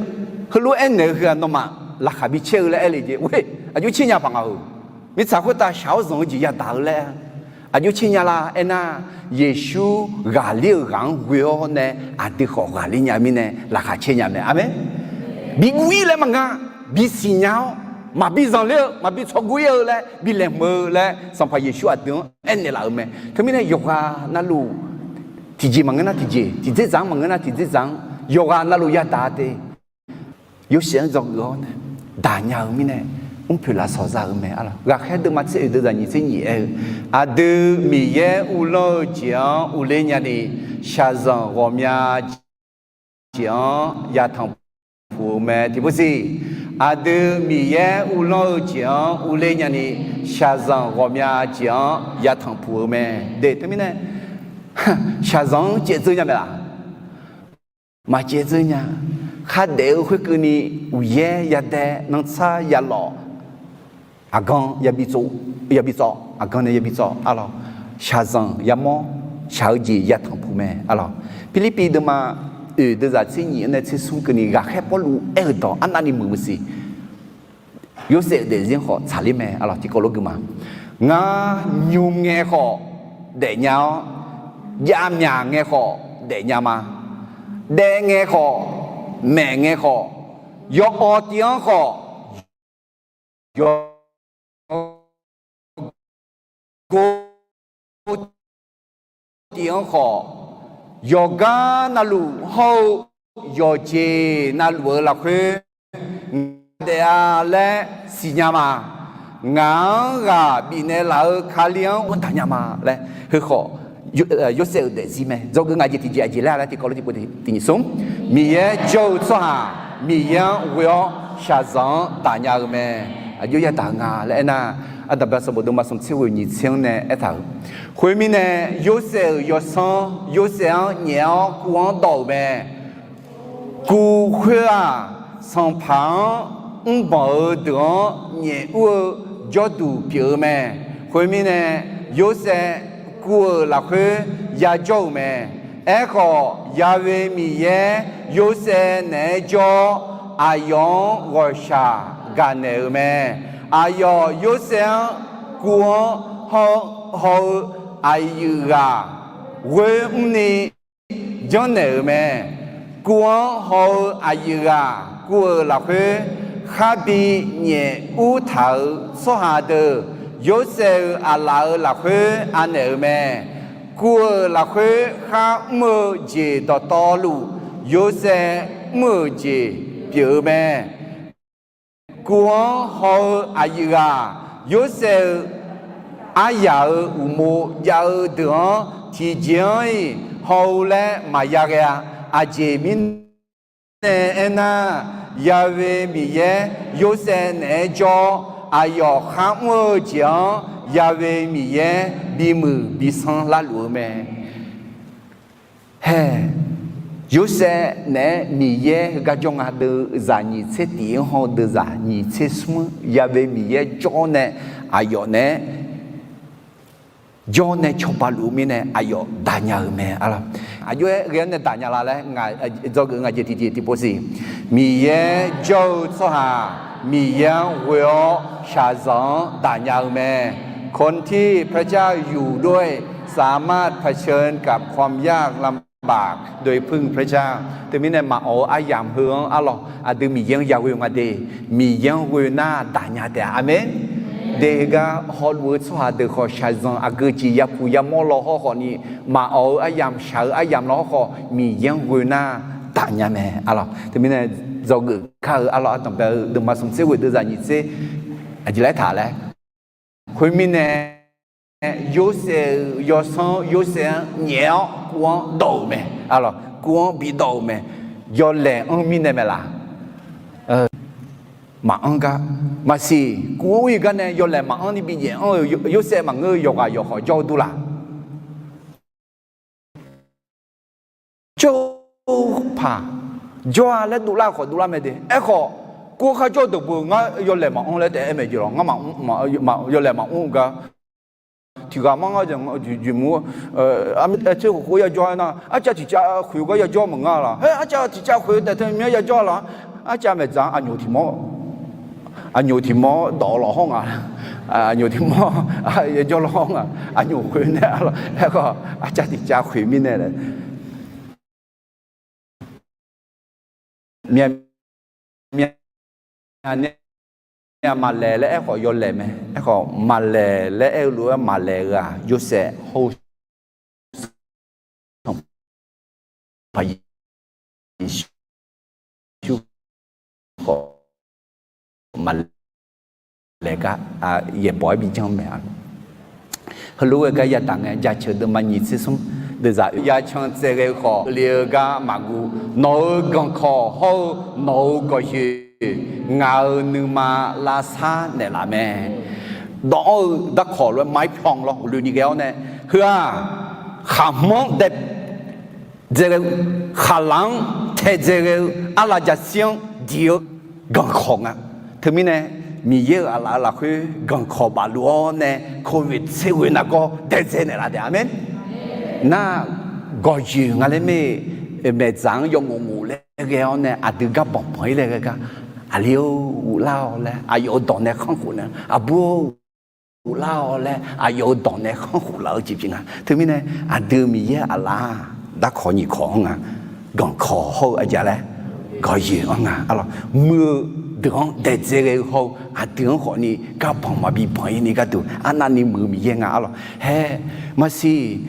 heulof-aer aernaeq-eu heu-aq nawmaf laqkhaq bi caer-eu laer aer le jeq. Aqjox caer nya paq nga-euq. Mirtsaq khoertav shaq-awr zanq-eu jeq yadaq-eu laer aqjox caer nya la aernar, Yeqsur ghaqler-euq ghaq-anr ghoe-awr nae aqdui khawf ghaqler nya-eu mirnae laqkhaq caer nya mae. Aqmeq. Bi guv-ir laer maqnga, bi siqnya-awr, maqbi zanqler-eu maqbi tsawrgui-ir-eu laer bi laeqhmq-eu laer Sanqpaq Yeqsur aqdui-anr aernaeq laf-euq mae. Teumirnae yawqghaq navluf, tiqjeq maqngeur nar tiqjeq, tiqdzerdzaq-anr maqngeur nar tiqdzerdzaq-anr, yawqghaq navluf yadaq te. Yorsaev-anr dzawgeuf-awr nae daqnya-eu mirnae, mrpoeq lafsawq za-euq mae. Ghaqkhaer deuvma tser oeq deuvzaq nyiq tser nyiq aer-eu, aqdui Miqyaer uvlanr-eu jeq-anr uvler nyani, shaqzanq ghawqmya jeq-anr yatanq puq-eu mae. Tiqpov siq, aqdui Miqyaer uvlanr-eu jeq-anr uvler nyani, shaqzanq ghawqmya jeq-anr yatanq puq-eu mae. De teumirnae, shaqzanq-anr caevdzeur nya mae laq? Maqcaevdzeur nya. Khardaef-eu khoerkeuvni, uqyaer yadae nanrtsar yalawf, aqgan yabi tsawv, aqgan nae yabi tsawv arlawq, shaqzanq yamawr, shaq-eu jeq yatanq puq mae arlawq. Pirlirpiv deuvma oeq deuvzaq tser nyiq-anr nae tser smr keuvni ghaqkhaer Pawrluv aer-euq dawq arnavni muiq meuq siq. Yorsaev-euq daefzir-anr khawf tsaqler mae arlawq. Tiqkawv lof gui ma. Ngar nymr ngae khawf daefnya-awr, javmyaq ngae khawf daefnya ma. Daef ngae khawf, maef ngae khawf, yawawv tiv-anr khawf, yawgor tiv-anr khawf, yawqgar navluf hawr-eu yawqjeq navluf-eu lafkhoer, ngar daef-a laer siqnya ma. Ngaq-anr ghaq bifnaeq laf-eu Kali-anr ghoer daqnya ma laer heukhawf, Yorsaev-euq daefzir mae. Dzawgeuf ngaq jeq tiqjeq aqjeq laer laer tiqkawv lof tiqpov tiqnyif smr, Miqyaer jawr-eu tsawrhaq Miqyaer-anr ghoe-awr shaqzanq-anr daqnya-eu mae. Aqjox yadaq-eu nga laer aernar, Aqdaq baq sanqbof deuvma smq tser ghoeq nyiq tser-anr nae aertaq-euq, khoermirnae, Yorsaev-euq yawsanr Yorsaev-anr nyaef-awr kuv-anr dawv-euq mae. Kuv khoer-aq, sanqpaq-anr mrbanq-eu deuq-anr nyaef ur-eu jawrduq pyeuf-eu mae. Khoermirnae, Yorsaev kuv-euq lafkhoer yajawr-euq mae. Aerkhawf, Ya'we Miqyaer Yorsaev naeq-aer jawr-awr, aqyawf-anr ghawqshaq gaqnaeq-euq mae. Aqyawf Yorsaev-anr kuv-anr haw-eu aqyuif ghaq ghoer mrni janrnaeq-euq mae. Kuv-anr haw-eu aqyuif ghaq kuv-euq lafkhoer kharbi nyaef ur taq-euq tsawrhaq deuq, Yorsaev-euq aqlaf-euq lafkhoer anaeq-euq mae. Kuv-euq lafkhoer khar mr-eu jeq dawqtawvluf, Yorsaev mr-euq jeq pyeuf-eu mae. Kuv-anr haw-eu aqyuif ghaq, Yorsaev-euq aryaq-euq uqmov jav-eu deuq-anr tiqjeq-anr-iq haw-eu laer maqya ghae-a. Aqjeq mirnae aernar, Ya'we Miqyaer Yorsaev naeq-aer jawr-awr, aqyawf khar mr-eu jeq-anr Ya'we Miqyaer bimuiq bisanr larluf-eu mae. Hae, Yorsaev naeq-aer Miqyaer heugar jawr nga, deuvzaq nyiq tser tif-anr haw deuvzaq nyiq tser smr-anr yav ve Miqyaer jawr-awr nae aqyawf naeq-aer jawr nae cawba luf-eu mirnae aqyawf daq nya-euq mae. Aqjox-aer ghae-awr nae daq nya la laer dzawgeuf nga jeq tiqjeq tiqpov siq. Miqyaer jawr-eu tsawrhaq Miqyaer-anr ghoe-awr shaqzanq-anr daq nya-eu mae. คนที่พระเจ้าอยู่ด้วย สามารถเผชิญกับความยากลำบาก โดยพึ่งพระเจ้า Teumirnae maqawq-eu aryamq heu-anr arlawq aqdui Miqyaer-anr yaghoe-eu nga de. Miqyaer-anr ghoe nar daq nya taef-a. Aqmeq. De heugar hawluf-eu tsawrhaq deuq khawf shaqzanq aqgeu jeq yapuq yamawr law hawrkhawf ni, maqawq-eu aryamq shaq-eu aryamq law hawrkhawf Miqyaer-anr ghoe nar daq nya mae arlawq. Teumirnae dzawgeuf kar-eu arlawq ardanqbae-eu deuvma smq tser ghoeq deuvzaq nyiq tser aqjeq laer taq laer. Khoermirnae Yorsaev-euq yawsanr-anr Yorsaev-anr nyaef-awr kuv-anr dawv-euq mae arlawq. Kuv-anr bidawv-euq mae. Yawlaeq anr mirnae mae laf. Maqanr gar maqsiq. Kuv-anr ir gar nae yawlaeq maqanr ni bi nyaef anr-eu Yorsaev maqngeur-eu yawqghaq yawqkhawf jawr-eu dur laf. Jawr-eu paq jawr-a laer dovlar khawf dovlar mae de. Aerkhawf, kuv-anr khar jawr-eu dawqbuq ngar yawlaeq maqanr laer taef-aer mae jeq lawq. Ngar yawlaeq maqanr-eu gar tiqghaq mar ngar jeq mr-a, tser khof khof yajawr-aer nar, arcav tiqcav khoeq gar yajawr maqnga laf. Haer, arcav tiqcav khoeq taef teu myanr yajawr laf. Arcav maeqdzaq-anr aqnyoq tiq mawr, aqnyoq tiq mawr dawf lawq hawr nga. Aqnyoq tiq mawr yajawr lawq hawr nga. Aqnyoq khoeq nae arlawq. Aerkhawf, arcav tiqcav khoeq mirnae laer. Myav myav nae maqlaeq laer aerkhawf yawlaeq mae. Aerkhawf maqlaeq laer aer-eu lof-aer maqlaeq-eu-aq Yorsaev hawr-eu Sanqpaq Yeqsur khawf maqlaeq gar yaeqbawq-aer bijanr mae. Heulof-aer gar yadaq ngae, jaceuq deuvma nyiq tser smr deuvzaq oe yacan tsaev ghae-eu khawf le-eu gar maqguv. Nawq-euq ganqkawq hawr-eu nawq-euq gawqyoeq ngaq-euq nuima lavsar naeqlaf mae. Dawv-anr-eu darkawq lof-aer maqir pyanq lawr ghofle ni ghae-awr nae, heu-aq khaqhmq-anr dae dzae ghae-eu, khaqlaq-anr taedzae ghae-eu, arlaf jaqsir-anr diq-eu ganqkawq nga. Teumirnae Miqyaer-euq aqlaf-euq lafkhoer ganqkawq bafluf-awr nae โควิด tser ghoe nargawr daedzae naeqlaf taef. Aqmeq. Nar gawqyoeq nga laer mae. Maeqdzaq-anr yawngof ngof laer ghae-awr nae aqdui gar banq banq-ir laer ghae gar, aqli-or uvlar-awr laer aqyawf-euq dawq nae khanrkhof nae, aqbur-or uvlar-awr laer aqyawf-euq dawq nae khanrkhof laf-eu jeq pyeuf nga. Teumirnae aqdui Miqyaer aqlaf-aq darkawq nyiq kawq-anr nga. Ganqkawq hawr-eu aqjeq laer gawqyoeq-anr nga arlawq. Muiq-eu deuq-anr daedzae ghae-eu hawr-eu aqdui-anr khawfni gar banq maqbi banq-ir ni gharduq arnavni muiq-eu Miqyaer nga arlawq. Haer, maqsiq,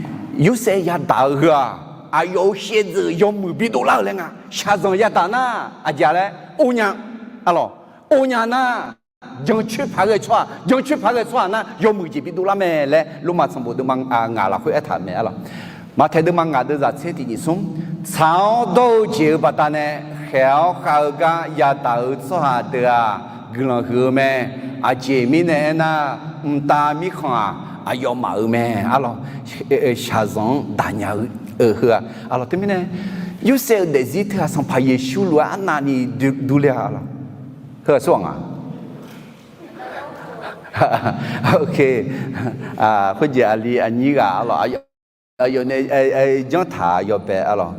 Yorsaev yadaq-eu heu-aq aqyawf-euq shaevdzeuf yawmuiq bidov lar-euq laer nga. Shaqzanq yadaq nar aqjeq laer or nya arlawq. Or nya nar jancoer paq ghae tsawrhaq, jancoer paq ghae tsawrhaq nar yawmuiq jeq bidov lar mae laer Lormav sanqbof deuvma ngaq lafkhoer aertaq-euq mae arlawq. Maqtaeq deuvma ngaq deuvzaq tser tiq nyiq smr, tsaq-awr dawr-eu jeq-euq baqdanae khaeq-awr khav-eu gar yadaq-euq tsawrhaq deuq-aq guiqlanq huiq-eu mae. Aqjeq mirnae aernar, mqtav mirkhanq-aq aqyawfmaf-euq mae arlawq. Shaqzanq-anr daqnya-eu heu-aq arlawq. Teumirnae Yorsaev-euq daefzir teu-aq Sanqpaq Yeqsur lof-aer arnavni durler-a arlawq. Heu-aq sawr-aq nga. Khoerjeq aqli aqnyir ghaq arlawq, aqyawf nae janr taq yawbae arlawq.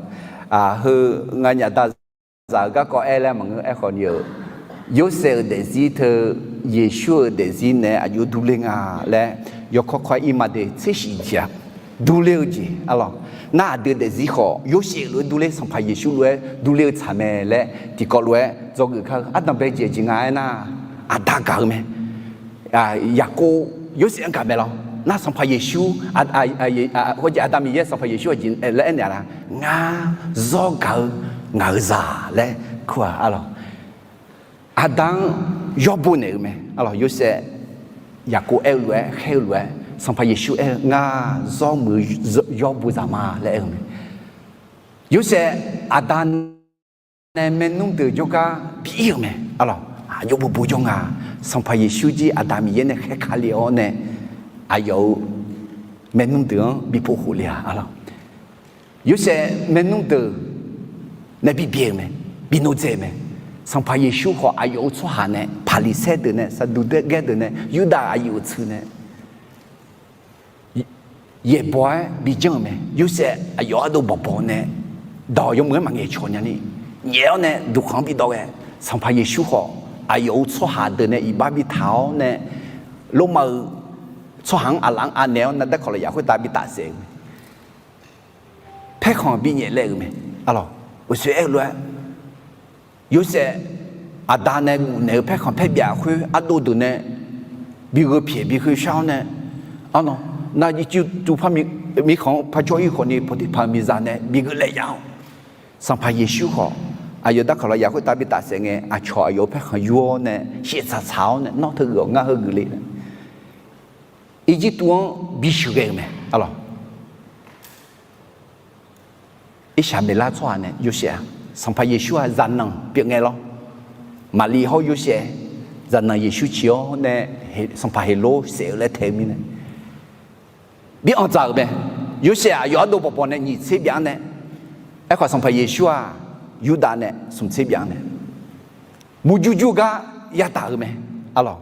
Heu nganyaf dazaq-eu garkawv aer laer maqngeur. Aerkhawf ni-euq Yorsaev-euq daefzir teu Yeqsur-euq daefzir naeq-aer aqjox durler nga laer yawkawr kawr-aer ir ma de. Tser shif jeq-aq durler-eu jeq arlawq. Nar aqdui daefzir khawf Yorsaev lof-aer durler, Sanqpaq Yeqsur lof-aer durler-eu tsaq mae laer tiqkawv lof-aer dzawgeuf kar-eu. Ardanqbae jeq aqjeq nga aernar, aqda gaq-eu mae. Yaqkov Yorsaev-anr gaq mae lawr. Nar Sanqpaq Yeqsur, hawjeq Aqda Miqyaer Sanqpaq Yeqsur aqjeq laer aernaeq-a lar, ngar zawr gaq-eu ngaq-euq zaq laer kur-aq arlawq. Aqda-anr yawr bo naeq-eu mae arlawq. Yorsaev Yaqkov aer-eu lof-aer khaer-eu lof-aer Sanqpaq Yeqsur aer-eu ngar zawr muiq-eu yawr bo zaq ma laer aer-eu mae. Yorsaev Aqda nae maernmr deuq jawrgar bi ir-euq mae arlawq. Aqjox bo bo jawr nga. Sanqpaq Yeqsur jir Aqda Miqyaer nae khaer kale-awr nae aqyawf-euq maernmr deuq-anr bi pov khof le-a arlawq. Yorsaev maernmr deuq nae bibyae-euq mae, bi nodzae-euq mae. Sanqpaq Yeqsur khawf, aqyawf-euq tsawrhaq nae, Paqliqsaer deuq nae, Saqduqgaer deuq nae, Yurdav aqyuif-euq teu nae, yaeqbawq-aer bijanr-euq mae. Yorsaev aqyawf ardov bawqbawq nae, dawq yawmuiq-aer maqngaeq cawq nyani, nyaef-awr nae duqkhanq-anr bidawv ghae. Sanqpaq Yeqsur khawf, aqyawf-euq tsawrhaq deuq nae iqbax bitaq-awr nae, Lormav-euq tsawrhaq-anr aqlaf-anr anaeq-awr nae darkawq lafyaq khoertav bitaf saef-euq mae. Paerkhanq binyaef laev-euq mae. Arlawq, uqsoer aer-eu lof-aer, Yorsaev aqda nae guf naeq-eu paerkhanq paerbyaf khoer ardov deuq nae bigheu pyaeq bigheu shar-awr nae, arlawq, nar ircuf tuvpar mirkhanq-anr parjawr ir khawfni Potifaq-euq miqzaq nae bigeuf laev yaf-awr, Sanqpaq Yeqsur khawf, aqyawf darkawq lafyaq khoertav bitaf saef ngae, aqcawq aqyawf-euq paerkhanq yur-awr nae shaef tsaq tsaq-awr nae, nawr teugeuf-awq, ngar heugeuf le laer, Irjirtuv-anr bisheuq ghae-euq mae. Arlawq, Irsaqmeqlar tsawrhaq nae Yorsaev-aq, Sanqpaq Yeqsur-aq zaqnanq pyeuf ngae lawr. Maqli hawr Yorsaev zaqnanq Yeqsur ciq-awr nae, Sanqpaq Heqlor saef-eu laer tae-eu mirnae, bi anqdzaq-euq mae. Yorsaev aqyawf ardov bawqbawq nae nyiq tser byav-anr nae, aerkhawf Sanqpaq Yeqsur-aq, Yurdav nae smq tser byav-anr nae, murjur jur gar yadaq-euq mae. Arlawq,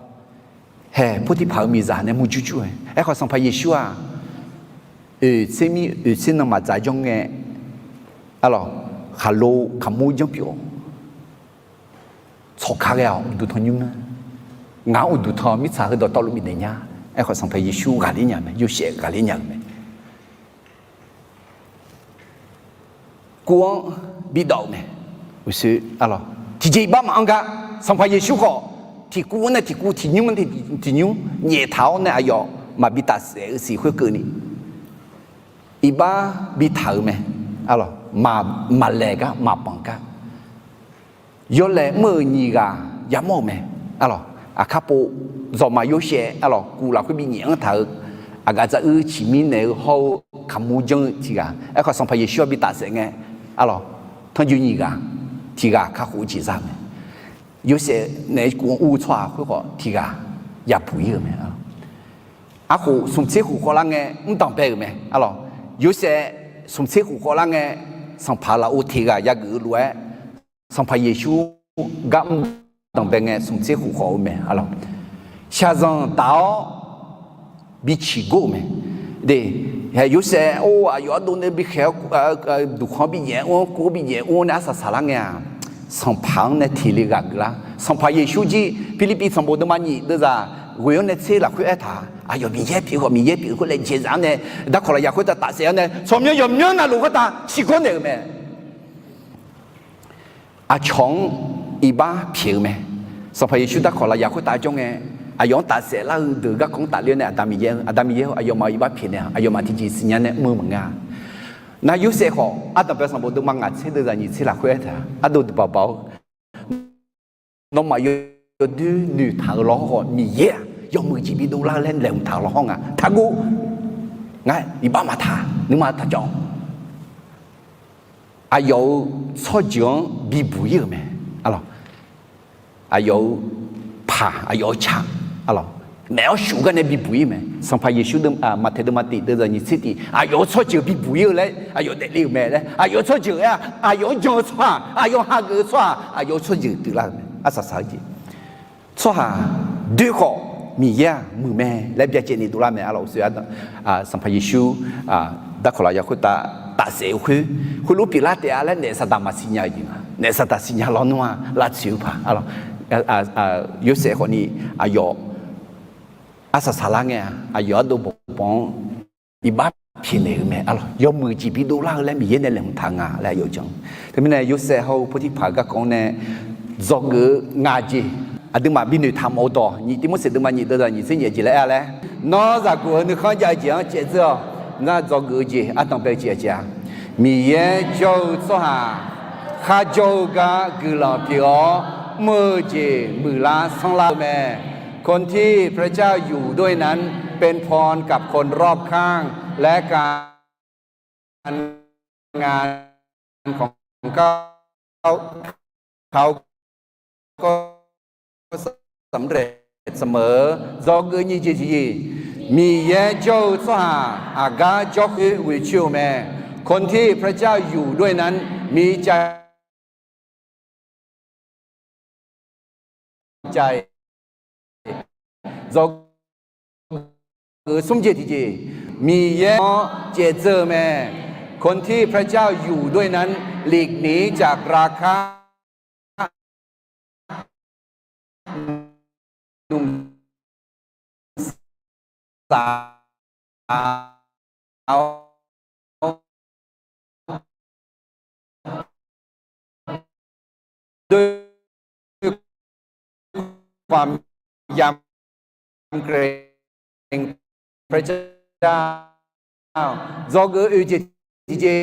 hae Potifaq-euq miqzaq nae murjur jur-ae. Aerkhawf Sanqpaq Yeqsur-aq, oeq tser mir oeq tser nan maqdzaq janr ngae, arlawq, khaqlo kaqmur janr pyeuf-awr, tsawq ka ghae-awq, uqduq tanqnymr nar, ngaq-anr uqduq tanq mirtsaq heudawq tawvluf bifnaeq nya. Aerkhawf Sanqpaq Yeqsur ghaqler nya-eu mae, Yorsaev ghaqler nya-euq mae. Kuv-anr bidawv-euq mae. Uqshoe, arlawq, tiqjeq iqbax maqanr gar, Sanqpaq Yeqsur khawf, tiqkuv-anr nae tiqkuv, tiqnymr-anr tiqnymr nyaeftaq-awr nae aqyawf maqbi tafsaef-eu siq khoerkeuvni, iqbax bitaq-euq mae. Arlawq, maqlaeq gar maqbanq gar, yawlaeq mr-euq nyiq ghaq yamawr-euq mae. Arlawq, aqkar pov, zawqmaf Yorsaev, arlawq, kuv lafkhoer binyaef-anr taq-eu, aqgaf dzaq uir ciqmir naeq-eu hawr-eu kaqmur janr-eu tiq ghaq. Aerkhawf Sanqpaq Yeqsur-anr bi tafsaef ngae, arlawq, tanrjoe nyiq ghaq, tiq ghaq kakhof-eu jeq za-eu mae. Yorsaev naeq-aer kuv-anr ur-eu tsawrhaq khoerkhawf tiq ghaq yabuq ir-euq mae. Arkhof smq tser khof khawvlar ngae mr danqbae-euq mae. Arlawq, Yorsaev smq tser khof khawvlar ngae, sanqpaq lafov tiq ghaq yageuf-eu lof-aer, Sanqpaq Yeqsur gar mr danqbae ngae smq tser khof khawv-eu mae. Arlawq, shaqzanq daq-awr bi ciqgor-euq mae. De, hae Yorsaev-or, aqyawf ardov nae bikhaeq-awr, duqkhanq-anr binyaef-awr, kuv-anr binyaef-awr nae arsaq saqlar ngae-aq, sanqpaq-anr nae tiq le ghaq geuflar. Sanqpaq Yeqsur jir Pirlirpiv sanqbof deuvma nyiq deuvzaq ghoe-anr nae tser lafkhoer aertaq-a, aqyawf Miqyaer pyeuf-eu khawf, Miqyaer pyeuf-eu khoer laejae zaf-anr nae, darkawq lafyaq khoertav tafsaef-awr nae tsawrmyanr yawqmyanr navluf khoertav ciqgor naeq-euq mae. Aqcawq-anr iqbax pyaeq-eu mae. Sanqpaq Yeqsur darkawq lafyaq khoertav jawr ngae, aqyawf-anr tafsaef lar-eu deuq garkawv-anr tafler-awr nae, Aqda Miqyaer-eu, Aqda Miqyaer-eu, aqyawfmaf iqbax pyaeqnaeq-a, aqyawfmaf tiqjeq siqnya nae mr-eu maqngeur-a. Nar Yorsaev khawf, ardanqbae sanqbof deuvma ngaq tser deuvzaq nyiq tser lafkhoer aertaq-a, ardov deuq baqbaq-awr, nawmaf yawdoer noeqtaq-euq lawhawr khawf, Miqyaer-aq yawmuiq jeq bidov lar-eu laer laeqhmq taq-euq lawhawr nga. Taqguv. Ngar iqbax maqtaq, nuima taqjawr. Aqyawf-euq tsawrjeuq-anr bibuq ir-euq mae. Arlawq, aqyawf-euq paq, aqyawf-euq tsaq, arlawq, maef-awr shuf gar nae bibuq ir mae. Sanqpaq Yeqsur, Maqtaeq deuvma tiq deuvzaq nyiq tser tiq, aqyawf-euq tsawrjeuq bibuq ir-eu laer aqyawf daefle-euq mae laer, aqyawf-euq tsawrjeuq-aer-aq, aqyawf-anr jan-eu tsawrhaq, aqyawf hageuf-eu tsawrhaq, aqyawf-euq tsawrjeuq pyeuflar-euq mae. Arsaq saq-eu jeq, tsawrhaq doer khawf Miqyaer-aq muiq mae laer byacaevni dovlar mae. Arlawq, uqshoe, Sanqpaq Yeqsur darkawq lafyaq khoertav tafsaef-eu khoer, khoerlof pyeuflar taef-a laer naef saqdaq maqsiqnya-eu jeq nga. Naef saqdaq siqnya lawnmr-aq lavtsoeq-eu paq, arlawq, Yorsaev khawfni aqyawf arsaq saqlar ngae-a, aqyawf ardov bawqbawq-anr iqbax pyaeqnaeq-eu mae. Arlawq, yawmuiq jeq bidov lar-eu laer Miqyaer nae laeqhmq taq nga laer aqyawf jan. Teumirnae Yorsaev hawr-eu Potifaq-euq garkawv-anr nae dzawgeuf-eu nga jeq, aqduimaf bi noeqtaq mawf-eu dawq, nyiq Tivmorseq deuvma nyiq deuvzaq nyiq tser nyiq jeq laer aer-a laer, nawr zaqguq-eu nuikhanr jav-eu jeq-anr caev dzeur-awq. Ngar dzawgeuf-eu jeq ardanqbae-eu jeq aqjeq-aq, Miqyaer jawr-eu tsawrhaq kharjawr-eu gar guiqlanq pyeuf-awr, mr-eu jeq muiqlar sanrlar-eu mae. คนที่พระเจ้าอยู่ด้วยนั้นเป็นพรกับคนรอบข้าง และการงานของเขา เขาก็ สำเร็จเสมอ Dzawgeuf nyiq jeq jeq-iq, Miqyaer jawr-eu tsawrhaq aqgar jawrkhoer ghoeqcoer-eu mae. คนที่พระเจ้าอยู่ด้วยนั้นมีใจ jav-iq. Dzawgeuf smr jeq tiqjeq, Miqyaer-anr caevdzeur-eu mae. คนที่พระเจ้าอยู่ด้วยนั้นหลีกหนีจากราคะ หนุ่มสาว ด้วยความยำเกรงพระเจ้า Dzawgeuf oeq jeq tiqjeq,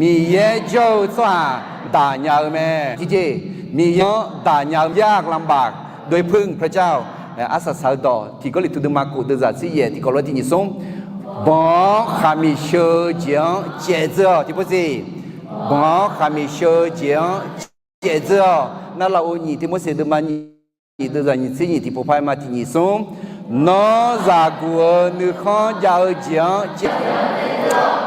Miqyaer jawr-eu tsawrhaq daqnya-eu mae. Tiqjeq, Miqyaer-anr daqnya-eu ยากลำบาก โดยพึ่งพระเจ้า. Arsaq saq-eu dawq tiq Gawrliqtu deuvma kof deuvzaq tser yaef tiqkawv lof-aer tiq nyiq smr. Banq-anr khaqmiq sheu-eu jeq-anr caevdzeur-awq. Tiqpov tseq, banq-anr khaqmiq sheu-eu jeq-anr caevdzeur-awq. Narlaf-euq nyiq tiq Morseq deuvma nyiq deuvzaq nyiq tser nyiq tiqpov par-aer ma tiq nyiq smr. Nawr zaqguq-eu nuikhanr jav-eu jeq-anr caev,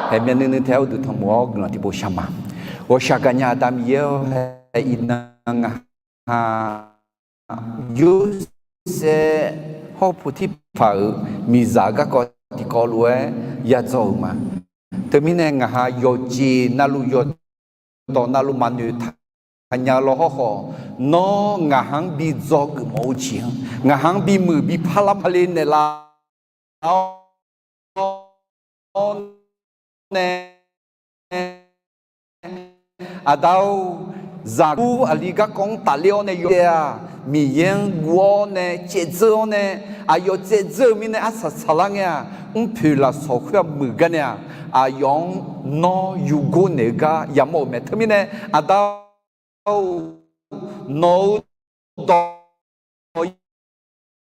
haeq myavnuiv nuiv taef-aer uqduq tanqmof-awr guiqlanq tiqpov shar ma. Ghawqshaq gaqnya Aqda Miqyaer-awr, haeq iqnan ngaq ha Yorsaev hawr Potifar-euq miqzaq-eu garkawv tiqkawv lof-aer yadzaw-euq ma. Teumirnae ngaq ha yawqjeq navluf yawqdawq navluf maqnoeq taqnya lawr hawrkhawf, nawr ngaq ha-anr bi dzawgeuf mawf-eu jeq-anr, ngaq ha-anr bimuiq bi parlar pale naeqlaf-awr nae, Aqda-or, zaqguq aqli garkawv-anr tafler-awr nae yawdaef-aq, Miqyaer-anr guv-awr nae caevdzeur-awr nae, aqyawf caevdzeur-eu mirnae arsaq saqlar ngae-aq, mrpoeq lafsawq khoer-aq muiq gar nae-aq, aqyawf-anr nawr yurgor naeq-eu gar yamawr-euq mae. Teumirnae Aqda-or, nawq-eu dawq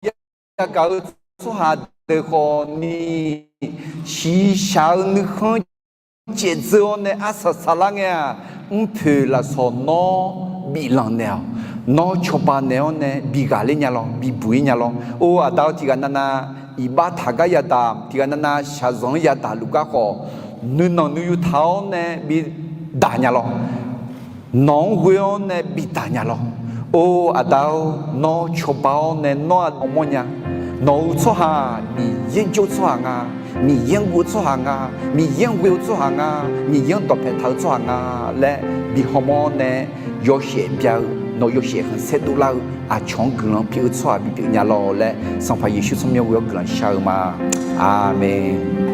yagaq-eu tsawrhaq deuq khawf ni, shiqshaq-eu nuikhanr caevdzeur-awr nae arsaq saqlar ngae-aq, mrpoeq lafsawq nawr biflanq naeq-awq. Nawr cawba naeq-awr nae bi ghaqler nya lawr, bi buq-ir nya lawr. Or Aqda-or, tiqghaq navnav iqbax taq gar yadaq, tiqghaq navnav shaqzanq-anr yadaq luf gar khawf, nuinanq nuiyu taq-awr nae bi daq nya lawr. Nawq-anr ghoe-awr nae bi daq nya lawr. Or Aqda-or, nawr cawba-awr nae nawr-aq dawqmawr nya. Nawq-eu tsawrhaq Miqyaer jov-eu tsawrhaq nga, Miqyaer-anr guv-eu tsawrhaq nga, Miqyaer-anr ghoe-eu tsawrhaq nga, Miqyaer-anr dawqpae taq-eu tsawrhaq nga laer bi hawmawr-awr nae, yawshaef bya-eu, nawq yawshaef khanqsaer dovlar-eu aqcawq-anr guiqlanq pyeuf-eu tsawrhaq bipyeuf nya lawr laer, Sanqpaq Yeqsur tsawrmyanr ghoe-awr guiqlanq shar-eu ma. Aqmeq.